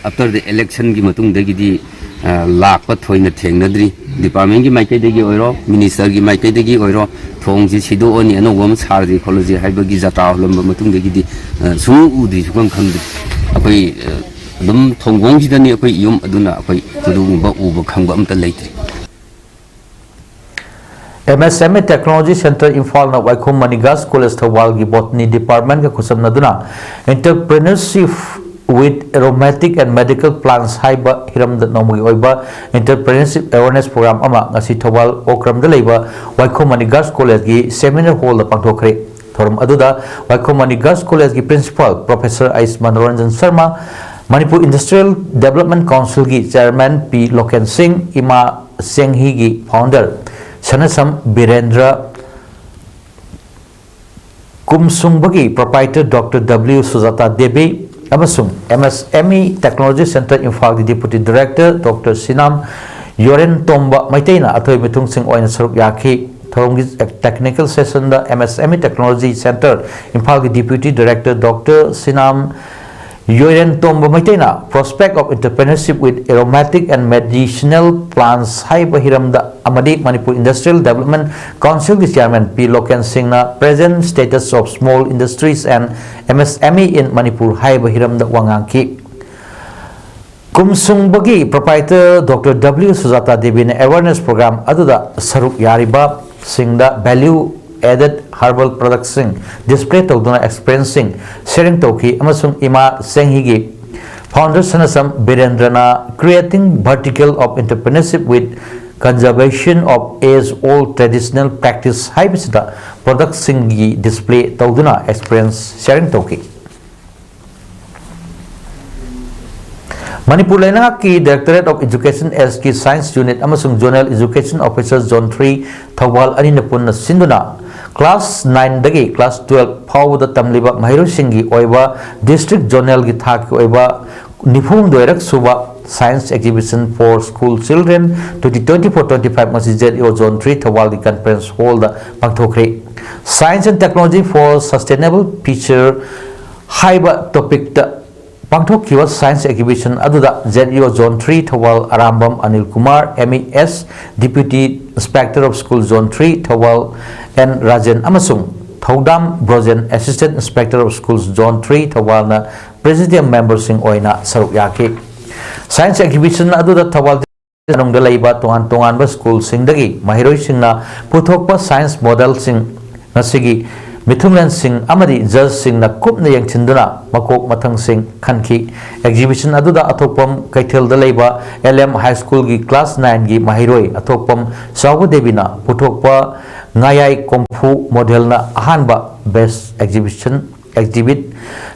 after the election ꯒꯤ ꯃꯇꯨꯡꯗꯒꯤꯗꯤ, ꯑ, ꯂꯥꯛꯄ ꯊꯣꯏꯅ ꯊꯦꯡꯅꯗ꯭ꯔꯤ꯫ Department ꯀꯤ ꯃꯥꯏꯀꯩꯗꯒꯤ ꯑꯣꯏꯔꯣ, minister ꯒꯤ ꯃꯥꯏꯀꯩꯗꯒꯤ ꯑꯣꯏꯔꯣ, ꯊꯣꯡꯁꯤ ꯁꯤꯗꯣꯛꯑꯅꯤ, ꯑꯅꯧꯕ ꯑꯃ ꯁꯥꯔꯁꯤ ꯈꯣꯠꯂꯁꯤ ꯍꯥꯏꯕꯒꯤ ꯖꯇ꯭ꯔꯥ ꯍꯨꯜꯂꯝꯕ ꯃꯇꯨꯡꯗꯒꯤꯗꯤ, ꯑ, ꯁꯨꯡꯎ ꯎꯗ꯭ꯔꯤ, ꯁꯨꯡꯈꯪ ꯈꯪꯗ꯭ꯔꯤ꯫ ꯑꯩꯈꯣꯏ, ꯑ, ꯑꯗꯨꯝ ꯊꯣꯡꯒꯣꯡꯁꯤꯗꯅꯤ ꯑꯩꯈꯣꯏ ꯌꯨꯝ, ꯑꯗꯨꯅ ꯑꯩꯈꯣꯏ ꯃꯗꯨꯒꯨꯝꯕ ꯎꯕ ꯈꯪꯕ ꯑꯝꯇ ꯂꯩꯇ꯭ꯔꯤ꯫ MSME Technology Centre ꯏꯝꯐꯥꯜꯅ ꯋꯥꯏꯈꯣꯝ ꯃꯅꯤ Girls College ꯊꯧꯕꯥꯜꯒꯤ Botany Department ꯀ ꯈꯨꯠꯁꯝꯅꯗꯨꯅ entrepreneurship with Aromatic and Medical Plants ꯍꯥꯏꯕ ꯍꯤꯔꯝꯗ ꯅꯣꯡꯃꯒꯤ ꯑꯣꯏꯕ Entrepreneurship Awareness Program ꯑꯃ ꯉꯁꯤ ꯊꯧꯕꯥꯜ ꯑꯣꯀ꯭ꯔꯝꯗ ꯂꯩꯕ ꯋꯥꯏꯈꯣꯝ ꯃꯅꯤ Girls Collegeꯒꯤ Seminar Hallꯗ ꯄꯥꯡꯊꯣꯛꯈ꯭ꯔꯦ꯫ ꯊꯧꯔꯝ ꯑꯗꯨꯗ ꯋꯥꯏꯈꯣꯝ ꯃꯅꯤ Girls Collegeꯒꯤ Principal Professor ꯑꯩꯁ ꯃꯅꯣꯔꯟꯖꯟ ꯁꯔꯃ, ꯃꯅꯤꯄꯨꯔ Industrial Development Councilꯒꯤ Chairman ꯄꯤ ꯂꯣꯀꯦꯟ ꯁꯤꯡ, ꯏꯃꯥ ꯆꯦꯡꯍꯤꯒꯤ Founder ꯁꯅꯁꯝ Birendra, ꯀꯨꯝꯁꯨꯡꯕꯒꯤ Proprietor Doctor W ꯁꯨꯖꯥꯇꯥ Devi ꯑꯃꯁꯨꯡ MSME Technology Center ꯏꯝꯐꯥꯜꯒꯤ Deputy Director Doctor ꯁꯤꯅꯥꯝ ꯌꯣꯔꯦꯟ ꯇꯣꯝꯕ ꯃꯩꯇꯩꯅ ꯑꯊꯣꯏ ꯃꯊꯨꯡꯁꯤꯡ ꯑꯣꯏꯅ ꯁꯔꯨꯛ ꯌꯥꯈꯤ꯫ ꯊꯧꯔꯝꯒꯤ technical sessionꯗ MSME Technology Center ꯏꯝꯐꯥꯜꯒꯤ Deputy Director Doctor ꯁꯤꯅꯥꯝ ꯌꯣꯏꯔꯦꯟ Tomba ꯃꯩꯇꯩꯅ Prospect of Entrepreneurship with Aromatic and Medicinal Plants ꯍꯥꯏꯕ ꯍꯤꯔꯝꯗ ꯑꯃꯗꯤ ꯃꯅꯤꯄꯨꯔ Industrial Development Councilꯒꯤ Chairman ꯄꯤ ꯂꯣꯀꯦꯟ ꯁꯤꯡꯅ Present Status of Small Industries and MSME in Manipur ꯍꯥꯏꯕ ꯍꯤꯔꯝꯗ ꯋꯥ ꯉꯥꯡꯈꯤ꯫ ꯀꯨꯝꯁꯨꯡꯕꯒꯤ Proprietor Doctor W ꯁꯨꯖꯥꯇꯥ ꯗꯦꯕꯤꯅ Awareness Program ꯑꯗꯨꯗ ꯁꯔꯨꯛ ꯌꯥꯔꯤꯕꯁꯤꯡꯗ Value Added Herbal Productsꯁꯤꯡ display ꯇꯧꯗꯨꯅ experienceꯁꯤꯡ sharing ꯇꯧꯈꯤ ꯑꯃꯁꯨꯡ ꯏꯃꯥ ꯆꯦꯡꯍꯤꯒꯤ Founder ꯁꯅꯁꯝ ꯕꯤꯔꯦꯟꯗ꯭ꯔꯅ Creating Vertical of Entrepreneurship with Conservation of Age Old Traditional Practice ꯍꯥꯏꯕꯁꯤꯗ productꯁꯤꯡꯒꯤ display ꯇꯧꯗꯨꯅ experience sharing ꯇꯧꯈꯤ꯫ ꯃꯅꯤꯄꯨꯔ ꯂꯩꯉꯥꯛꯀꯤ Directorate of Education Sꯒꯤ Science Unit ꯑꯃꯁꯨꯡ Zonal Education Officer Zone three Thoubal ꯑꯅꯤꯅ ꯄꯨꯟꯅ ꯁꯤꯟꯗꯨꯅ class nineꯗꯒꯤ class twelve ꯐꯥꯎꯕꯗ ꯇꯝꯂꯤꯕ ꯃꯍꯩꯔꯣꯏꯁꯤꯡꯒꯤ ꯑꯣꯏꯕ district zonalꯒꯤ ꯊꯥꯛꯀꯤ ꯑꯣꯏꯕ ꯅꯤꯐꯨꯍꯨꯝꯗꯣꯏꯔꯛ ꯁꯨꯕ Science Exhibition for School Children twenty twenty-four twenty-five ꯉꯁꯤ ZEO Zone three ꯊꯧꯕꯥꯜꯒꯤ Conference Hallꯗ ꯄꯥꯡꯊꯣꯛꯈ꯭ꯔꯦ꯫ Science and Technology for Sustainable Future ꯍꯥꯏꯕ topicꯇ ꯄꯥꯡꯊꯣꯛꯈꯤꯕ Science Exhibition ꯑꯗꯨꯗ ZEO Zone three Thoubal Arambam Anil Kumar, ME S, Deputy Inspector of School Zone three Thoubal N Rajen ꯑꯃꯁꯨꯡ ꯊꯧꯗꯥꯝ Brojen, Assistant Inspector of Schools Zone three ꯊꯧꯕꯥꯜꯅ Presidium memberꯁꯤꯡ ꯑꯣꯏꯅ ꯁꯔꯨꯛ ꯌꯥꯈꯤ꯫ Science Exhibition ꯑꯗꯨꯗ ꯊꯧꯕꯥꯜ ꯃꯅꯨꯡꯗ ꯂꯩꯕ ꯇꯣꯉꯥꯟ ꯇꯣꯉꯥꯟꯕ ꯁ꯭ꯀꯨꯜꯁꯤꯡꯗꯒꯤ ꯃꯍꯩꯔꯣꯏꯁꯤꯡꯅ ꯄꯨꯊꯣꯛꯄ science modelꯁꯤꯡ ꯉꯁꯤꯒꯤ ꯃꯤꯊꯨꯡꯂꯦꯟꯁꯤꯡ ꯑꯃꯗꯤ ꯖꯖꯁꯤꯡꯅ ꯀꯨꯞꯅ ꯌꯦꯡꯁꯤꯟꯗꯨꯅ ꯃꯀꯣꯛ ꯃꯊꯪꯁꯤꯡ ꯈꯟꯈꯤ꯫ ꯑꯦꯛꯖꯤꯕꯤꯁꯟ ꯑꯗꯨꯗ ꯑꯊꯣꯛꯄꯝ ꯀꯩꯊꯦꯜꯗ ꯂꯩꯕ ꯑꯦꯜ ꯑꯦꯝ ꯍꯥꯏ ꯁ꯭ꯀꯨꯜꯒꯤ ꯀ꯭ꯂꯥꯁ ꯅꯥꯏꯟꯒꯤ ꯃꯍꯩꯔꯣꯏ ꯑꯊꯣꯛꯄꯝ ꯆꯥꯎꯕ ꯗꯦꯕꯤꯅ ꯄꯨꯊꯣꯛꯄ ꯉꯥꯌꯥꯏ ꯀꯣꯝꯐꯨ ꯃꯣꯗꯦꯜꯅ ꯑꯍꯥꯟꯕ ꯕꯦꯁ ꯑꯦꯛꯖꯤꯕꯤꯁꯟ ꯑꯦꯛꯖꯤꯕꯤꯠ,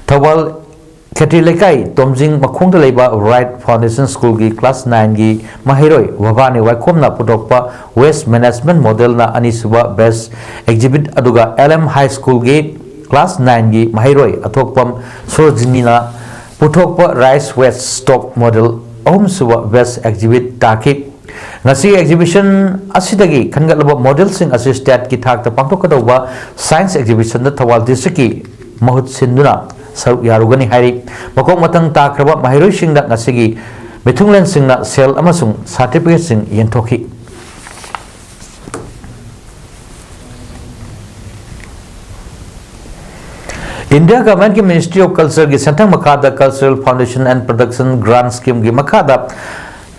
ꯊꯧꯕꯥꯜ ꯈꯦꯇ꯭ꯔꯤ ꯂꯩꯀꯥꯏ ꯇꯣꯝꯖꯤꯡ ꯃꯈꯣꯡꯗ ꯂꯩꯕ ꯔꯥꯏꯠ ꯐꯥꯎꯟꯗꯦꯁꯟ ꯁ꯭ꯀꯨꯜꯒꯤ ꯀ꯭ꯂꯥꯁ ꯅꯥꯏꯟꯒꯤ ꯃꯍꯩꯔꯣꯏ ꯚꯕꯥꯅꯤ ꯋꯥꯏꯈꯣꯝꯅ ꯄꯨꯊꯣꯛꯄ ꯋꯦꯁ ꯃꯦꯅꯦꯖꯃꯦꯟ ꯃꯣꯗꯦꯜꯅ ꯑꯅꯤꯁꯨꯕ ꯕꯦꯁ ꯑꯦꯛꯖꯤꯕꯤꯠ, ꯑꯗꯨꯒ ꯑꯦꯜ ꯑꯦꯝ ꯍꯥꯏ ꯁ꯭ꯀꯨꯜꯒꯤ ꯀ꯭ꯂꯥꯁ ꯅꯥꯏꯟꯒꯤ ꯃꯍꯩꯔꯣꯏ ꯑꯊꯣꯛꯄꯝ ꯁꯣꯔꯣꯖꯤꯅꯤꯅ ꯄꯨꯊꯣꯛꯄ ꯔꯥꯏꯁ ꯋꯦꯁ ꯁ꯭ꯇꯣꯞ ꯃꯣꯗꯦꯜ ꯑꯍꯨꯝꯁꯨꯕ ꯕꯦꯁ ꯑꯦꯛꯖꯤꯕꯤꯠ ꯇꯥꯈꯤ꯫ ꯉꯁꯤꯒꯤ ꯑꯦꯛꯖꯤꯕꯤꯁꯟ ꯑꯁꯤꯗꯒꯤ ꯈꯟꯒꯠꯂꯕ ꯃꯣꯗꯦꯜꯁꯤꯡ ꯑꯁꯤ ꯁ꯭ꯇꯦꯠꯀꯤ ꯊꯥꯛꯇ ꯄꯥꯡꯊꯣꯛꯀꯗꯧꯕ ꯁꯥꯏꯟꯁ ꯑꯦꯛꯖꯤꯕꯤꯁꯟꯗ ꯊꯧꯕꯥꯜ ꯗꯤꯁꯇ꯭ꯔꯤꯛꯀꯤ ꯃꯍꯨꯠ ꯁꯤꯟꯗꯨꯅ ꯁꯔꯨꯛ ꯌꯥꯔꯨꯒꯅꯤ ꯍꯥꯏꯔꯤ꯫ ꯃꯀꯣꯛ ꯃꯊꯪ ꯇꯥꯈ꯭ꯔꯕ ꯃꯍꯩꯔꯣꯏꯁꯤꯡꯗ ꯉꯁꯤꯒꯤ ꯃꯤꯊꯨꯡꯂꯦꯟꯁꯤꯡꯅ ꯁꯦꯜ ꯑꯃꯁꯨꯡ ꯁꯥꯔꯇꯤꯐꯤꯀꯦꯠꯁꯤꯡ ꯌꯦꯟꯊꯣꯛꯈꯤ꯫ ꯏꯟꯗꯤꯌꯥ ꯒꯚꯔꯟꯃꯦꯟꯠꯀꯤ ꯃꯤꯅꯤꯁꯇ꯭ꯔꯤ ꯑꯣꯐ ꯀꯜꯆꯔꯒꯤ ꯁꯦꯟꯊꯪ ꯃꯈꯥꯗ Cultural Foundation and Production Grant Schemeꯒꯤ ꯃꯈꯥꯗ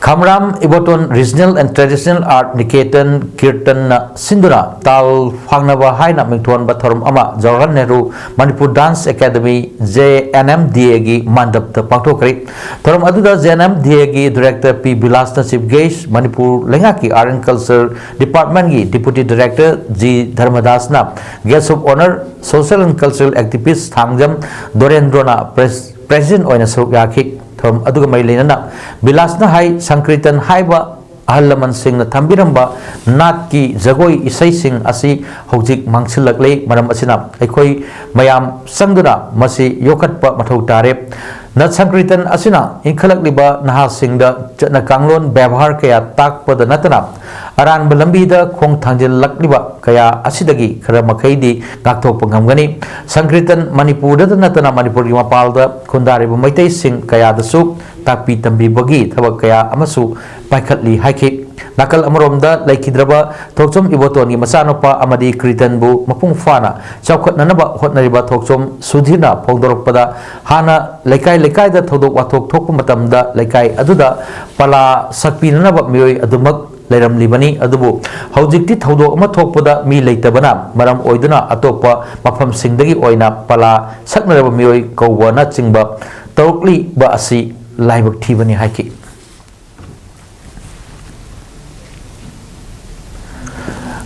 ꯈꯝꯔꯥꯝ Iboton Regional and Traditional Art Niketan ꯀꯤꯔꯇꯟꯅ ꯁꯤꯟꯗꯨꯅ ꯇꯥꯜ ꯐꯥꯡꯅꯕ ꯍꯥꯏꯅ ꯃꯤꯡꯊꯣꯟꯕ ꯊꯧꯔꯝ ꯑꯃ ꯖꯋꯥꯍꯔꯂꯥꯜ ꯅꯦꯍꯔꯨ ꯃꯅꯤꯄꯨꯔ ꯗꯥꯟꯁ ꯑꯦꯀꯥꯗꯃꯤ, JNMDAꯒꯤ ꯃꯥꯟꯗꯞꯇ ꯄꯥꯡꯊꯣꯛꯈ꯭ꯔꯦ꯫ ꯊꯧꯔꯝ ꯑꯗꯨꯗ JNMDAꯒꯤ ꯗꯥꯏꯔꯦꯛꯇꯔ ꯄꯤ ꯕꯤꯂꯥꯁꯅ ꯆꯤꯐ ꯒꯦꯁ꯭ꯠ, ꯃꯅꯤꯄꯨꯔ ꯂꯩꯉꯥꯛꯀꯤ ꯑꯥꯔꯠ ꯑꯦꯟ ꯀꯜꯆꯔ ꯗꯤꯄꯥꯔꯠꯃꯦꯟꯠꯀꯤ ꯗꯤꯄꯨꯇꯤ ꯗꯥꯏꯔꯦꯛꯇꯔ ꯖꯤ ꯙꯔꯃꯗꯥꯁꯅ guest of honour, social and cultural activist Thangjam ꯗꯣꯔꯦꯟꯗ꯭ꯔꯣꯅ ꯄ꯭ꯔꯦꯁ-, ꯄ꯭ꯔꯦꯁꯤꯗꯦꯟꯠ ꯑꯣꯏꯅ ꯁꯔꯨꯛ ꯌꯥꯈꯤ꯫ ꯊꯧꯔꯝ ꯑꯗꯨꯒ ꯃꯔꯤ ꯂꯩꯅꯅ ꯕꯤꯂꯥꯁꯅ ꯍꯥꯏ, ꯁꯪꯀ꯭ꯔꯤꯇꯟ ꯍꯥꯏꯕ ꯑꯍꯜ ꯂꯃꯟꯁꯤꯡꯅ ꯊꯝꯕꯤꯔꯝꯕ ꯅꯥꯠꯀꯤ ꯖꯒꯣꯏ ꯏꯁꯩꯁꯤꯡ ꯑꯁꯤ ꯍꯧꯖꯤꯛ ꯃꯥꯡꯁꯤꯜꯂꯛꯂꯦ꯫ ꯃꯔꯝ ꯑꯁꯤꯅ ꯑꯩꯈꯣꯏ ꯃꯌꯥꯝ ꯆꯪꯗꯨꯅ ꯃꯁꯤ ꯌꯣꯛꯈꯠꯄ ꯃꯊꯧ ꯇꯥꯔꯦ꯫ ꯅꯥꯠ ꯁꯪꯀ꯭ꯔꯤꯇꯟ ꯑꯁꯤꯅ ꯏꯟꯈꯠꯂꯛꯂꯤꯕ ꯅꯍꯥꯁꯤꯡꯗ ꯆꯠꯅ ꯀꯥꯡꯂꯣꯟ ꯕꯦꯕꯥꯔ ꯀꯌꯥ ꯇꯥꯛꯄꯗ ꯅꯠꯇꯅ ꯑꯔꯥꯟꯕ ꯂꯝꯕꯤꯗ ꯈꯣꯡ ꯊꯥꯡꯖꯤꯜꯂꯛꯂꯤꯕ ꯀꯌꯥ ꯑꯁꯤꯗꯒꯤ ꯈꯔ ꯃꯈꯩꯗꯤ ꯉꯥꯛꯊꯣꯛꯄ ꯉꯝꯒꯅꯤ꯫ ꯁꯪꯀ꯭ꯔꯤꯇꯟ ꯃꯅꯤꯄꯨꯔꯗꯇ ꯅꯠꯇꯅ ꯃꯅꯤꯄꯨꯔꯒꯤ ꯃꯄꯥꯟꯗ ꯈꯨꯟꯗꯥꯔꯤꯕ ꯃꯩꯇꯩꯁꯤꯡ ꯀꯌꯥꯗꯁꯨ ꯇꯥꯛꯄꯤ ꯇꯝꯕꯤꯕꯒꯤ ꯊꯕꯛ ꯀꯌꯥ ꯑꯃꯁꯨ ꯄꯥꯏꯈꯠꯂꯤ ꯍꯥꯏꯈꯤ꯫ ꯅꯥꯀꯜ ꯑꯃꯔꯣꯝꯗ ꯂꯩꯈꯤꯗ꯭ꯔꯕ ꯊꯣꯛꯆꯣꯝ ꯏꯕꯣꯇꯣꯟꯒꯤ ꯃꯆꯥꯅꯨꯄꯥ ꯑꯃꯗꯤ ꯀ꯭ꯔꯤꯇꯟꯕꯨ ꯃꯄꯨꯡ ꯐꯥꯅ ꯆꯥꯎꯈꯠꯅꯅꯕ ꯍꯣꯠꯅꯔꯤꯕ ꯊꯣꯛꯆꯣꯝ ꯁꯨꯙꯤꯔꯅ ꯐꯣꯡꯗꯣꯔꯛꯄꯗ, ꯍꯥꯟꯅ ꯂꯩꯀꯥꯏ ꯂꯩꯀꯥꯏꯗ ꯊꯧꯗꯣꯛ ꯋꯥꯊꯣꯛ ꯊꯣꯛꯄ ꯃꯇꯝꯗ ꯂꯩꯀꯥꯏ ꯑꯗꯨꯗ ꯄꯂꯥ ꯁꯛꯄꯤꯅꯅꯕ ꯃꯤꯑꯣꯏ ꯑꯗꯨꯃꯛ ꯂꯩꯔꯝꯂꯤꯕꯅꯤ꯫ ꯑꯗꯨꯕꯨ ꯍꯧꯖꯤꯛꯇꯤ ꯊꯧꯗꯣꯛ ꯑꯃ ꯊꯣꯛꯄꯗ ꯃꯤ ꯂꯩꯇꯕꯅ ꯃꯔꯝ ꯑꯣꯏꯗꯨꯅ ꯑꯇꯣꯞꯄ ꯃꯐꯝꯁꯤꯡꯗꯒꯤ ꯑꯣꯏꯅ ꯄꯂꯥ ꯁꯛꯅꯔꯕ ꯃꯤꯑꯣꯏ ꯀꯧꯕꯅꯆꯤꯡꯕ ꯇꯧꯔꯛꯂꯤꯕ ꯑꯁꯤ ꯂꯥꯏꯕꯛ ꯊꯤꯕꯅꯤ ꯍꯥꯏꯈꯤ꯫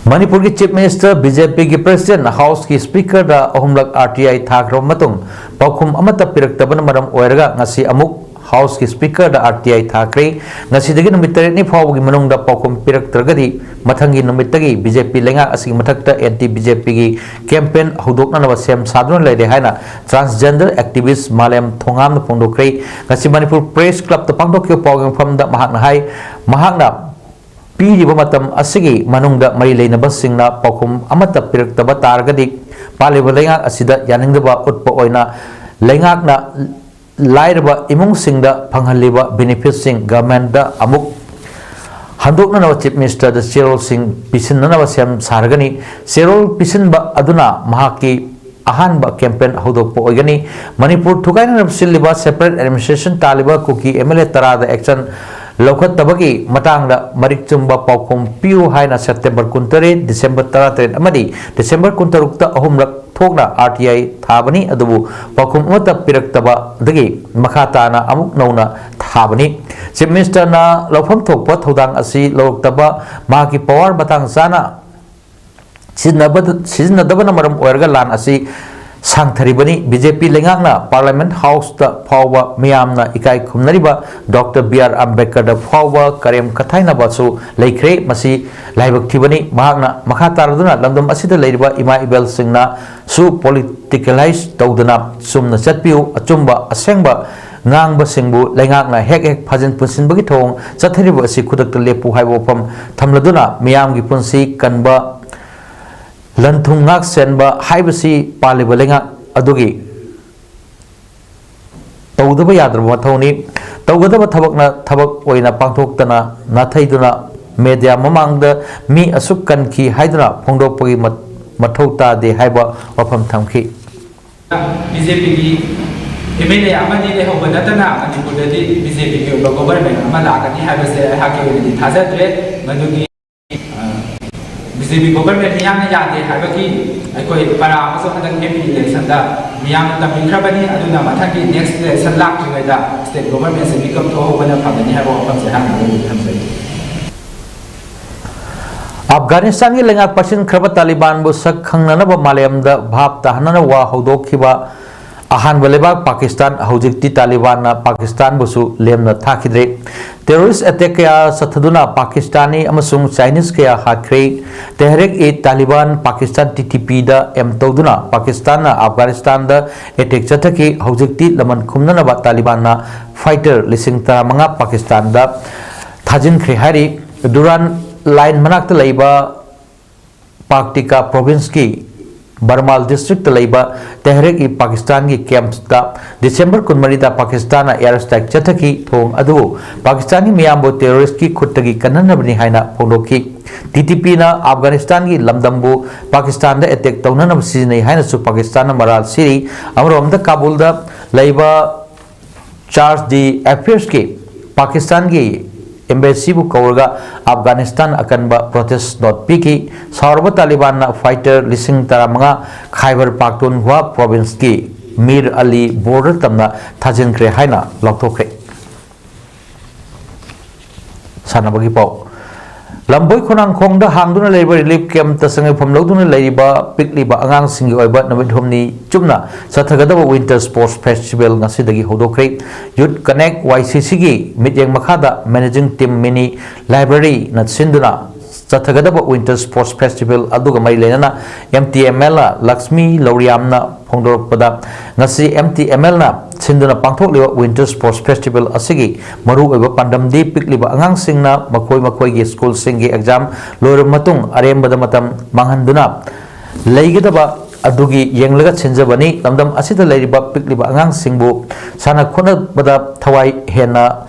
ꯃꯅꯤꯄꯨꯔꯒꯤ Chief Minister, BJPꯒꯤ President, Houseꯀꯤ Speakerꯗ ꯑꯍꯨꯝꯂꯛ RTI ꯊꯥꯈ꯭ꯔꯕ ꯃꯇꯨꯡ ꯄꯥꯎꯈꯨꯝ ꯑꯃꯠꯇ ꯄꯤꯔꯛꯇꯕꯅ ꯃꯔꯝ ꯑꯣꯏꯔꯒ ꯉꯁꯤ ꯑꯃꯨꯛ Houseꯀꯤ Speakerꯗ RTI ꯊꯥꯈ꯭ꯔꯦ꯫ ꯉꯁꯤꯗꯒꯤ ꯅꯨꯃꯤꯠ ꯇꯔꯦꯠꯅꯤ ꯐꯥꯎꯕꯒꯤ ꯃꯅꯨꯡꯗ ꯄꯥꯎꯈꯨꯝ ꯄꯤꯔꯛꯇ꯭ꯔꯒꯗꯤ ꯃꯊꯪꯒꯤ ꯅꯨꯃꯤꯠꯇꯒꯤ BJP ꯂꯩꯉꯥꯛ ꯑꯁꯤꯒꯤ ꯃꯊꯛꯇ anti BJPꯒꯤ campaign ꯍꯧꯗꯣꯛꯅꯅꯕ ꯁꯦꯝ ꯁꯥꯗꯨꯅ ꯂꯩꯔꯦ ꯍꯥꯏꯅ transgender activist ꯃꯥꯂꯦꯝ ꯊꯣꯉꯥꯝꯅ ꯐꯣꯡꯗꯣꯛꯈ꯭ꯔꯦ꯫ ꯉꯁꯤ ꯃꯅꯤꯄꯨꯔ Press Clubꯇ ꯄꯥꯡꯊꯣꯛꯈꯤꯕ ꯄꯥꯎ ꯌꯦꯡꯐꯝꯗ ꯃꯍꯥꯛꯅ ꯍꯥꯏ, ꯃꯍꯥꯛꯅ ꯄꯤꯔꯤꯕ ꯃꯇꯝ ꯑꯁꯤꯒꯤ ꯃꯅꯨꯡꯗ ꯃꯔꯤ ꯂꯩꯅꯕꯁꯤꯡꯅ ꯄꯥꯎꯈꯨꯝ ꯑꯃꯠꯇ ꯄꯤꯔꯛꯇꯕ ꯇꯥꯔꯒꯗꯤ ꯄꯥꯜꯂꯤꯕ ꯂꯩꯉꯥꯛ ꯑꯁꯤꯗ ꯌꯥꯅꯤꯡꯗꯕ ꯎꯠꯄ ꯑꯣꯏꯅ ꯂꯩꯉꯥꯛꯅ ꯂꯥꯏꯔꯕ ꯏꯃꯨꯡꯁꯤꯡꯗ ꯐꯪꯍꯜꯂꯤꯕ benefitꯁꯤꯡ governmentꯗ ꯑꯃꯨꯛ ꯍꯟꯗꯣꯛꯅꯅꯕ Chief Ministerꯗ ꯆꯦꯔꯣꯜꯁꯤꯡ ꯄꯤꯁꯤꯟꯅꯅꯕ ꯁꯦꯝ ꯁꯥꯔꯒꯅꯤ꯫ ꯆꯦꯔꯣꯜ ꯄꯤꯁꯤꯟꯕ ꯑꯗꯨꯅ ꯃꯍꯥꯛꯀꯤ ꯑꯍꯥꯟꯕ campaign ꯍꯧꯗꯣꯛꯄ ꯑꯣꯏꯒꯅꯤ꯫ ꯃꯅꯤꯄꯨꯔ ꯊꯨꯒꯥꯏꯅꯅꯕ ꯁꯤꯜꯂꯤꯕ separate administration ꯇꯥꯜꯂꯤꯕ ꯀꯨꯀꯤ MLA ꯇꯔꯥꯗ action ꯂꯧꯈꯠꯇꯕꯒꯤ ꯃꯇꯥꯡꯗ ꯃꯔꯤꯛ ꯆꯨꯝꯕ ꯄꯥꯎꯈꯨꯝ ꯄꯤꯌꯨ ꯍꯥꯏꯅ September ꯀꯨꯟꯇꯔꯦꯠ, December ꯇꯔꯥꯇꯔꯦꯠ ꯑꯃꯗꯤ December ꯀꯨꯟꯇꯔꯨꯛꯇ ꯑꯍꯨꯝꯂꯛ ꯊꯣꯛꯅ RTI ꯊꯥꯕꯅꯤ꯫ ꯑꯗꯨꯕꯨ ꯄꯥꯎꯈꯨꯝ ꯑꯃꯠꯇ ꯄꯤꯔꯛꯇꯕꯗꯒꯤ ꯃꯈꯥ ꯇꯥꯅ ꯑꯃꯨꯛ ꯅꯧꯅ ꯊꯥꯕꯅꯤ꯫ Chief Ministerꯅ ꯂꯧꯐꯝ ꯊꯣꯛꯄ ꯊꯧꯗꯥꯡ ꯑꯁꯤ ꯂꯧꯔꯛꯇꯕ, ꯃꯍꯥꯛꯀꯤ power ꯃꯇꯥꯡ ꯆꯥꯅ ꯁꯤꯖꯤꯟꯅꯕꯗ-, ꯁꯤꯖꯤꯟꯅꯗꯕꯅ ꯃꯔꯝ ꯑꯣꯏꯔꯒ ꯂꯥꯟ ꯑꯁꯤ ꯁꯥꯡꯊꯔꯤꯕꯅꯤ꯫ BJP ꯂꯩꯉꯥꯛꯅ Parliament Houseꯇ ꯐꯥꯎꯕ ꯃꯤꯌꯥꯝꯅ ꯏꯀꯥꯏ ꯈꯨꯝꯅꯔꯤꯕ Doctor B R Ambedkarꯗ ꯐꯥꯎꯕ ꯀꯔꯦꯝ ꯀꯊꯥꯏꯅꯕꯁꯨ ꯂꯩꯈ꯭ꯔꯦ꯫ ꯃꯁꯤ ꯂꯥꯏꯕꯛ ꯊꯤꯕꯅꯤ꯫ ꯃꯍꯥꯛꯅ ꯃꯈꯥ ꯇꯥꯔꯗꯨꯅ ꯂꯝꯗꯝ ꯑꯁꯤꯗ ꯂꯩꯔꯤꯕ ꯏꯃꯥ ꯏꯕꯦꯜꯁꯤꯡꯅꯁꯨ politicalize ꯇꯧꯗꯅ ꯆꯨꯝꯅ ꯆꯠꯄꯤꯌꯨ, ꯑꯆꯨꯝꯕ ꯑꯁꯦꯡꯕ ꯉꯥꯡꯕꯁꯤꯡꯕꯨ ꯂꯩꯉꯥꯛꯅ ꯍꯦꯛ ꯍꯦꯛ ꯐꯥꯖꯤꯟ ꯄꯨꯟꯁꯤꯟꯕꯒꯤ ꯊꯧꯑꯣꯡ ꯆꯠꯊꯔꯤꯕ ꯑꯁꯤ ꯈꯨꯗꯛꯇ ꯂꯦꯞꯄꯨ ꯍꯥꯏꯕ ꯋꯥꯐꯝ ꯊꯝꯂꯗꯨꯅ ꯃꯤꯌꯥꯝꯒꯤ ꯄꯨꯟꯁꯤ ꯀꯟꯕ, ꯂꯟ ꯊꯨꯝ ꯉꯥꯛ ꯁꯦꯟꯕ ꯍꯥꯏꯕꯁꯤ ꯄꯥꯜꯂꯤꯕ ꯂꯩꯉꯥꯛ ꯑꯗꯨꯒꯤ ꯇꯧꯗꯕ ꯌꯥꯗ꯭ꯔꯕ ꯃꯊꯧꯅꯤ꯫ ꯇꯧꯒꯗꯕ ꯊꯕꯛꯅ ꯊꯕꯛ ꯑꯣꯏꯅ ꯄꯥꯡꯊꯣꯛꯇꯅ ꯅꯥꯊꯩꯗꯨꯅ media ꯃꯃꯥꯡꯗ ꯃꯤ ꯑꯁꯨꯛ ꯀꯟꯈꯤ ꯍꯥꯏꯗꯨꯅ ꯐꯣꯡꯗꯣꯛꯄꯒꯤ ꯃ-, ꯃꯊꯧ ꯇꯥꯗꯦ ꯍꯥꯏꯕ ꯋꯥꯐꯝ ꯊꯝꯈꯤ꯫ BJPꯒꯤ ꯑꯦꯝ ꯑꯦꯜ ꯑꯦ ꯑꯃꯅꯤ ꯂꯩꯍꯧꯕ ꯅꯠꯇꯅ ꯃꯅꯤꯄꯨꯔꯗꯗꯤ ꯕꯤ ꯖꯦ ꯄꯤꯒꯤ ꯑꯣꯏꯕ ꯒꯣꯚꯔꯟꯃꯦꯟ ꯑꯃ ꯂꯥꯛꯀꯅꯤ ꯍꯥꯏꯕꯁꯦ ꯑꯩꯍꯥꯛꯀꯤ ꯑꯣꯏꯅꯗꯤ ꯊꯥꯖꯗ꯭ꯔꯦ꯫ ꯃꯗꯨꯒꯤ ꯕꯤ ꯖꯦ ꯄꯤ ꯒꯣꯚꯔꯟꯃꯦꯟ ꯃꯤꯌꯥꯝꯅ ꯌꯥꯗꯦ ꯍꯥꯏꯕꯒꯤ ꯑꯩꯈꯣꯏ ꯄꯔꯥ ꯑꯃꯁꯨ ꯍꯟꯗꯛ ꯑꯦꯝ ꯄꯤ ꯏꯂꯦꯛꯁꯟꯗ ꯃꯤꯌꯥꯝꯅ ꯇꯝꯕꯤꯈ꯭ꯔꯕꯅꯤ꯫ ꯑꯗꯨꯅ ꯃꯊꯪꯒꯤ ꯅꯦꯛꯁ ꯏꯂꯦꯛꯁꯟ ꯂꯥꯛꯇ꯭ꯔꯤꯉꯩꯗ ꯁ꯭ꯇꯦꯠ ꯒꯣꯚꯔꯟꯃꯦꯟꯁꯦ ꯃꯤꯀꯞ ꯊꯣꯛꯍꯧꯕꯅ ꯐꯒꯅꯤ ꯍꯥꯏꯕ ꯋꯥꯐꯝꯁꯦ ꯑꯩꯍꯥꯛꯅ ꯑꯗꯨꯝ ꯊꯝꯖꯒꯦ꯫ ꯑꯐꯒꯥꯅꯤꯁꯇꯥꯟꯒꯤ ꯂꯩꯉꯥꯛ ꯄꯥꯏꯁꯤꯟꯈ꯭ꯔꯕ ꯇꯥꯂꯤꯕꯥꯟꯕꯨ ꯁꯛ ꯈꯪꯅꯅꯕ ꯃꯥꯂꯦꯝꯗ ꯚꯥꯞ ꯇꯥꯍꯟꯅꯅꯕ ꯋꯥ ꯍꯧꯗꯣꯛꯈꯤꯕ ꯑꯍꯥꯟꯕ ꯂꯩꯕꯥꯛ ꯄꯥꯀꯤꯁꯇꯥꯟ, ꯍꯧꯖꯤꯛꯇꯤ ꯇꯥꯂꯤꯕꯥꯟꯅ ꯄꯥꯀꯤꯁꯇꯥꯟꯕꯨꯁꯨ ꯂꯦꯝꯅ ꯊꯥꯈꯤꯗ꯭ꯔꯦ꯫ ꯇꯦꯔꯣꯔꯤꯁ꯭ꯠ ꯑꯦꯇꯦꯛ ꯀꯌꯥ ꯆꯠꯊꯗꯨꯅ ꯄꯥꯀꯤꯁꯇꯥꯅꯤ ꯑꯃꯁꯨꯡ ꯆꯥꯏꯅꯤꯁ ꯀꯌꯥ ꯍꯥꯠꯈ꯭ꯔꯦ꯫ ꯇꯦꯍꯔꯤꯛ ꯏ ꯇꯥꯂꯤꯕꯥꯟ ꯄꯥꯀꯤꯁꯇꯥꯟ, ꯇꯤ ꯇꯤ ꯄꯤꯗ ꯑꯦꯝ ꯇꯧꯗꯨꯅ ꯄꯥꯀꯤꯁꯇꯥꯟꯅ ꯑꯐꯒꯥꯅꯤꯁꯇꯥꯟꯗ ꯑꯦꯇꯦꯛ ꯆꯠꯊꯈꯤ꯫ ꯍꯧꯖꯤꯛꯇꯤ ꯂꯃꯟ ꯈꯨꯝꯅꯅꯕ ꯇꯥꯂꯤꯕꯥꯟꯅ ꯐꯥꯏꯇꯔ ꯂꯤꯁꯤꯡ ꯇꯔꯥꯃꯉꯥ ꯄꯥꯀꯤꯁꯇꯥꯟꯗ ꯊꯥꯖꯤꯟꯈ꯭ꯔꯦ ꯍꯥꯏꯔꯤ꯫ ꯗꯨꯔꯥꯟ ꯂꯥꯏꯟ ꯃꯅꯥꯛꯇ ꯂꯩꯕ ꯄꯥꯛꯇꯤꯀꯥ ꯄ꯭ꯔꯣꯚꯤꯟꯁꯀꯤ ꯕꯔꯃꯥꯜ ꯗꯤꯁꯇ꯭ꯔꯤꯛꯇ ꯂꯩꯕ ꯇꯦꯍꯔꯤꯛ ꯏ ꯄꯥꯀꯤꯁꯇꯥꯟꯒꯤ ꯀꯦꯝꯞꯇ ꯗꯤꯁꯦꯝꯕꯔ ꯀꯨꯟꯃꯔꯤꯗ ꯄꯥꯀꯤꯁꯇꯥꯟꯅ ꯑꯦꯌꯔ ꯁ꯭ꯇ꯭ꯔꯥꯏꯛ ꯆꯠꯊꯈꯤ꯫ ꯊꯧꯑꯣꯡ ꯑꯗꯨꯕꯨ ꯄꯥꯀꯤꯁꯇꯥꯟꯒꯤ ꯃꯤꯌꯥꯝꯕꯨ ꯇꯦꯔꯣꯔꯤꯁ꯭ꯠꯀꯤ ꯈꯨꯠꯇꯒꯤ ꯀꯟꯍꯟꯅꯕꯅꯤ ꯍꯥꯏꯅ ꯐꯣꯡꯗꯣꯛꯈꯤ꯫ ꯇꯤ ꯇꯤ ꯄꯤꯅ ꯑꯐꯒꯥꯅꯤꯁꯇꯥꯟꯒꯤ ꯂꯝꯗꯝꯕꯨ ꯄꯥꯀꯤꯁꯇꯥꯟꯗ ꯑꯦꯇꯦꯛ ꯇꯧꯅꯅꯕ ꯁꯤꯖꯤꯟꯅꯩ ꯍꯥꯏꯅꯁꯨ ꯄꯥꯀꯤꯁꯇꯥꯟꯅ ꯃꯔꯥꯜ ꯁꯤꯔꯤ꯫ ꯑꯃꯔꯣꯝꯗ ꯀꯥꯕꯨꯜꯗ ꯂꯩꯕ ꯆꯥꯔꯖ ꯗꯤ ꯑꯦꯐꯤꯌꯔꯁꯀꯤ ꯄꯥꯀꯤꯁꯇꯥꯟꯒꯤ ꯑꯦꯝꯕꯦꯁꯤꯕꯨ ꯀꯧꯔꯒ ꯑꯐꯒꯥꯅꯤꯁꯇꯥꯟ ꯑꯀꯟꯕ ꯄ꯭ꯔꯣꯇꯦꯁ꯭ꯠ ꯅꯣꯠ ꯄꯤꯈꯤ꯫ ꯁꯥꯎꯔꯕ ꯇꯥꯂꯤꯕꯥꯟꯅ ꯐꯥꯏꯇꯔ ꯂꯤꯁꯤꯡ ꯇꯔꯥꯃꯉꯥ ꯈꯥꯏꯕꯔ ꯄꯥꯈꯇꯨꯟꯈ꯭ꯋꯥ ꯄ꯭ꯔꯣꯚꯤꯟꯁꯀꯤ ꯃꯤꯔ ꯑꯂꯤ ꯕꯣꯔꯗꯔ ꯇꯝꯅ ꯊꯥꯖꯤꯟꯈ꯭ꯔꯦ ꯍꯥꯏꯅ ꯂꯥꯎꯊꯣꯛꯈ꯭ꯔꯦ꯫ ꯁꯥꯟꯅꯕꯒꯤ ꯄꯥꯎ꯫ ꯂꯝꯕꯣꯏ ꯈꯣꯡꯅꯥꯡꯈꯣꯡꯗ ꯍꯥꯡꯗꯨꯅ ꯂꯩꯔꯤꯕ ꯔꯤꯂꯤꯐ ꯀꯦꯝꯞꯇ ꯆꯪꯖꯐꯝ ꯂꯧꯗꯨꯅ ꯂꯩꯔꯤꯕ ꯄꯤꯛꯂꯤꯕ ꯑꯉꯥꯡꯁꯤꯡꯒꯤ ꯑꯣꯏꯕ ꯅꯨꯃꯤꯠ ꯍꯨꯝꯅꯤ ꯆꯨꯞꯅ ꯆꯠꯊꯒꯗꯕ ꯋꯤꯟꯇꯔ ꯁ꯭ꯄꯣꯔꯠꯁ ꯐꯦꯁꯇꯤꯚꯦꯜ ꯉꯁꯤꯗꯒꯤ ꯍꯧꯗꯣꯛꯈ꯭ꯔꯦ꯫ ꯌꯨꯠ ꯀꯅꯦꯛ ꯋꯥꯏ ꯁꯤ ꯁꯤꯒꯤ ꯃꯤꯠꯌꯦꯡ ꯃꯈꯥꯗ ꯃꯦꯅꯦꯖꯤꯡ ꯇꯤꯝ ꯃꯤꯅꯤ ꯂꯥꯏꯕ꯭ꯔꯦꯔꯤꯅ ꯁꯤꯟꯗꯨꯅ ꯆꯠꯊꯒꯗꯕ ꯋꯤꯟꯇꯔ ꯁ꯭ꯄꯣꯔꯠꯁ ꯐꯦꯁꯇꯤꯚꯦꯜ ꯑꯗꯨꯒ ꯃꯔꯤ ꯂꯩꯅꯅ ꯑꯦꯝ ꯇꯤ ꯑꯦꯝ ꯑꯦꯜꯅ ꯂꯛꯁꯃꯤ ꯂꯧꯔꯤꯌꯥꯝꯅ ꯐꯣꯡꯗꯣꯔꯛꯄꯗ, ꯉꯁꯤ ꯑꯦꯝ ꯇꯤ ꯑꯦꯝ ꯑꯦꯜꯅ ꯁꯤꯟꯗꯨꯅ ꯄꯥꯡꯊꯣꯛꯂꯤꯕ ꯋꯤꯟꯇꯔ ꯁ꯭ꯄꯣꯔꯠꯁ ꯐꯦꯁꯇꯤꯚꯦꯜ ꯑꯁꯤꯒꯤ ꯃꯔꯨꯑꯣꯏꯕ ꯄꯥꯟꯗꯝꯗꯤ ꯄꯤꯛꯂꯤꯕ ꯑꯉꯥꯡꯁꯤꯡꯅ ꯃꯈꯣꯏ ꯃꯈꯣꯏꯒꯤ ꯁ꯭ꯀꯨꯜꯁꯤꯡꯒꯤ ꯑꯦꯛꯖꯥꯝ ꯂꯣꯏꯔꯕ ꯃꯇꯨꯡ ꯑꯔꯦꯝꯕꯗ ꯃꯇꯝ ꯃꯥꯡꯍꯟꯗꯨꯅ ꯂꯩꯒꯗꯕ ꯑꯗꯨꯒꯤ ꯌꯦꯡꯂꯒ ꯁꯤꯟꯖꯕꯅꯤ꯫ ꯂꯝꯗꯝ ꯑꯁꯤꯗ ꯂꯩꯔꯤꯕ ꯄꯤꯛꯂꯤꯕ ꯑꯉꯥꯡꯁꯤꯡꯕꯨ ꯁꯥꯟꯅ ꯈꯣꯠꯅꯕꯗ ꯊꯋꯥꯏ ꯍꯦꯟꯅ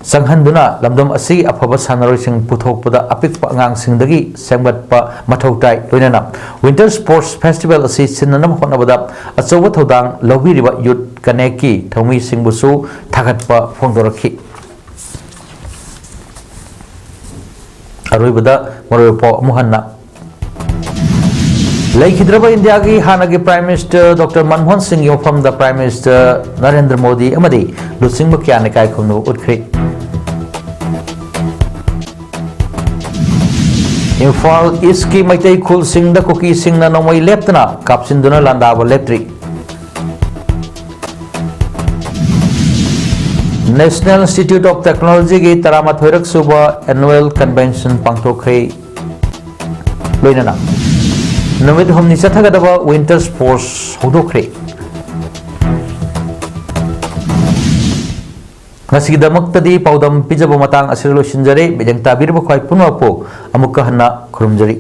ꯆꯪꯍꯟꯗꯨꯅ ꯂꯝꯗꯝ ꯑꯁꯤ ꯑꯐꯕ ꯁꯥꯟꯅꯔꯣꯏꯁꯤꯡ ꯄꯨꯊꯣꯛꯄꯗ ꯑꯄꯤꯛꯄ ꯑꯉꯥꯡꯁꯤꯡꯗꯒꯤ ꯁꯦꯝꯒꯠꯄ ꯃꯊꯧ ꯇꯥꯏ꯫ ꯂꯣꯏꯅꯅ Winter Sports Festival ꯑꯁꯤ ꯁꯤꯟꯅꯅꯕ ꯍꯣꯠꯅꯕꯗ ꯑꯆꯧꯕ ꯊꯧꯗꯥꯡ ꯂꯧꯕꯤꯔꯤꯕ Youth Connectꯀꯤ ꯊꯧꯃꯤꯁꯤꯡꯕꯨꯁꯨ ꯊꯥꯒꯠꯄ ꯐꯣꯡꯗꯣꯔꯛꯈꯤ꯫ ꯑꯔꯣꯏꯕꯗ ꯃꯔꯨꯑꯣꯏꯕ ꯄꯥꯎ ꯑꯃꯨꯛ ꯍꯟꯅ꯫ ꯂꯩꯈꯤꯗ꯭ꯔꯕ ꯏꯟꯗꯤꯌꯥꯒꯤ ꯍꯥꯟꯅꯒꯤ Prime Minister Doctor ꯃꯟꯃꯣꯍꯟ ꯁꯤꯡꯒꯤ ꯃꯐꯝꯗ Prime Minister ꯅꯔꯦꯟꯗ꯭ꯔ ꯃꯣꯗꯤ ꯑꯃꯗꯤ ꯂꯨꯆꯤꯡꯕ ꯀꯌꯥꯅ ꯏꯀꯥꯏ ꯈꯨꯝꯅꯕ ꯎꯠꯈ꯭ꯔꯦ꯫ ꯏꯝꯐꯥꯜ ꯏꯁꯀꯤ ꯃꯩꯇꯩ ꯈꯨꯜꯁꯤꯡꯗ ꯀꯨꯀꯤꯁꯤꯡꯅ ꯅꯣꯡꯃꯩ ꯂꯦꯞꯇꯅ ꯀꯥꯞꯁꯤꯟꯗꯨꯅ ꯂꯥꯟꯗꯥꯕ ꯂꯦꯞꯇ꯭ꯔꯤ꯫ National Institute of Technologyꯒꯤ ꯇꯔꯥꯃꯥꯊꯣꯏꯔꯛ ꯁꯨꯕ Annual Convention ꯄꯥꯡꯊꯣꯛꯈ꯭ꯔꯦ꯫ ꯂꯣꯏꯅꯅ ꯅꯨꯃꯤꯠ ꯍꯨꯝꯅꯤ ꯆꯠꯊꯒꯗꯕ Winter Sports ꯍꯧꯗꯣꯛꯈ꯭ꯔꯦ꯫ ꯉꯁꯤꯒꯤꯗꯃꯛꯇꯗꯤ ꯄꯥꯎꯗꯝ ꯄꯤꯖꯕ ꯃꯇꯥꯡ ꯑꯁꯤꯗ ꯂꯣꯏꯁꯤꯟꯖꯔꯦ꯫ ꯃꯤꯠꯌꯦꯡ ꯇꯥꯕꯤꯔꯤꯕ ꯈ꯭ꯋꯥꯏ ꯄꯨꯝꯅꯃꯛꯄꯨ ꯑꯃꯨꯛꯀ ꯍꯟꯅ ꯈꯨꯔꯨꯝꯖꯔꯤ꯫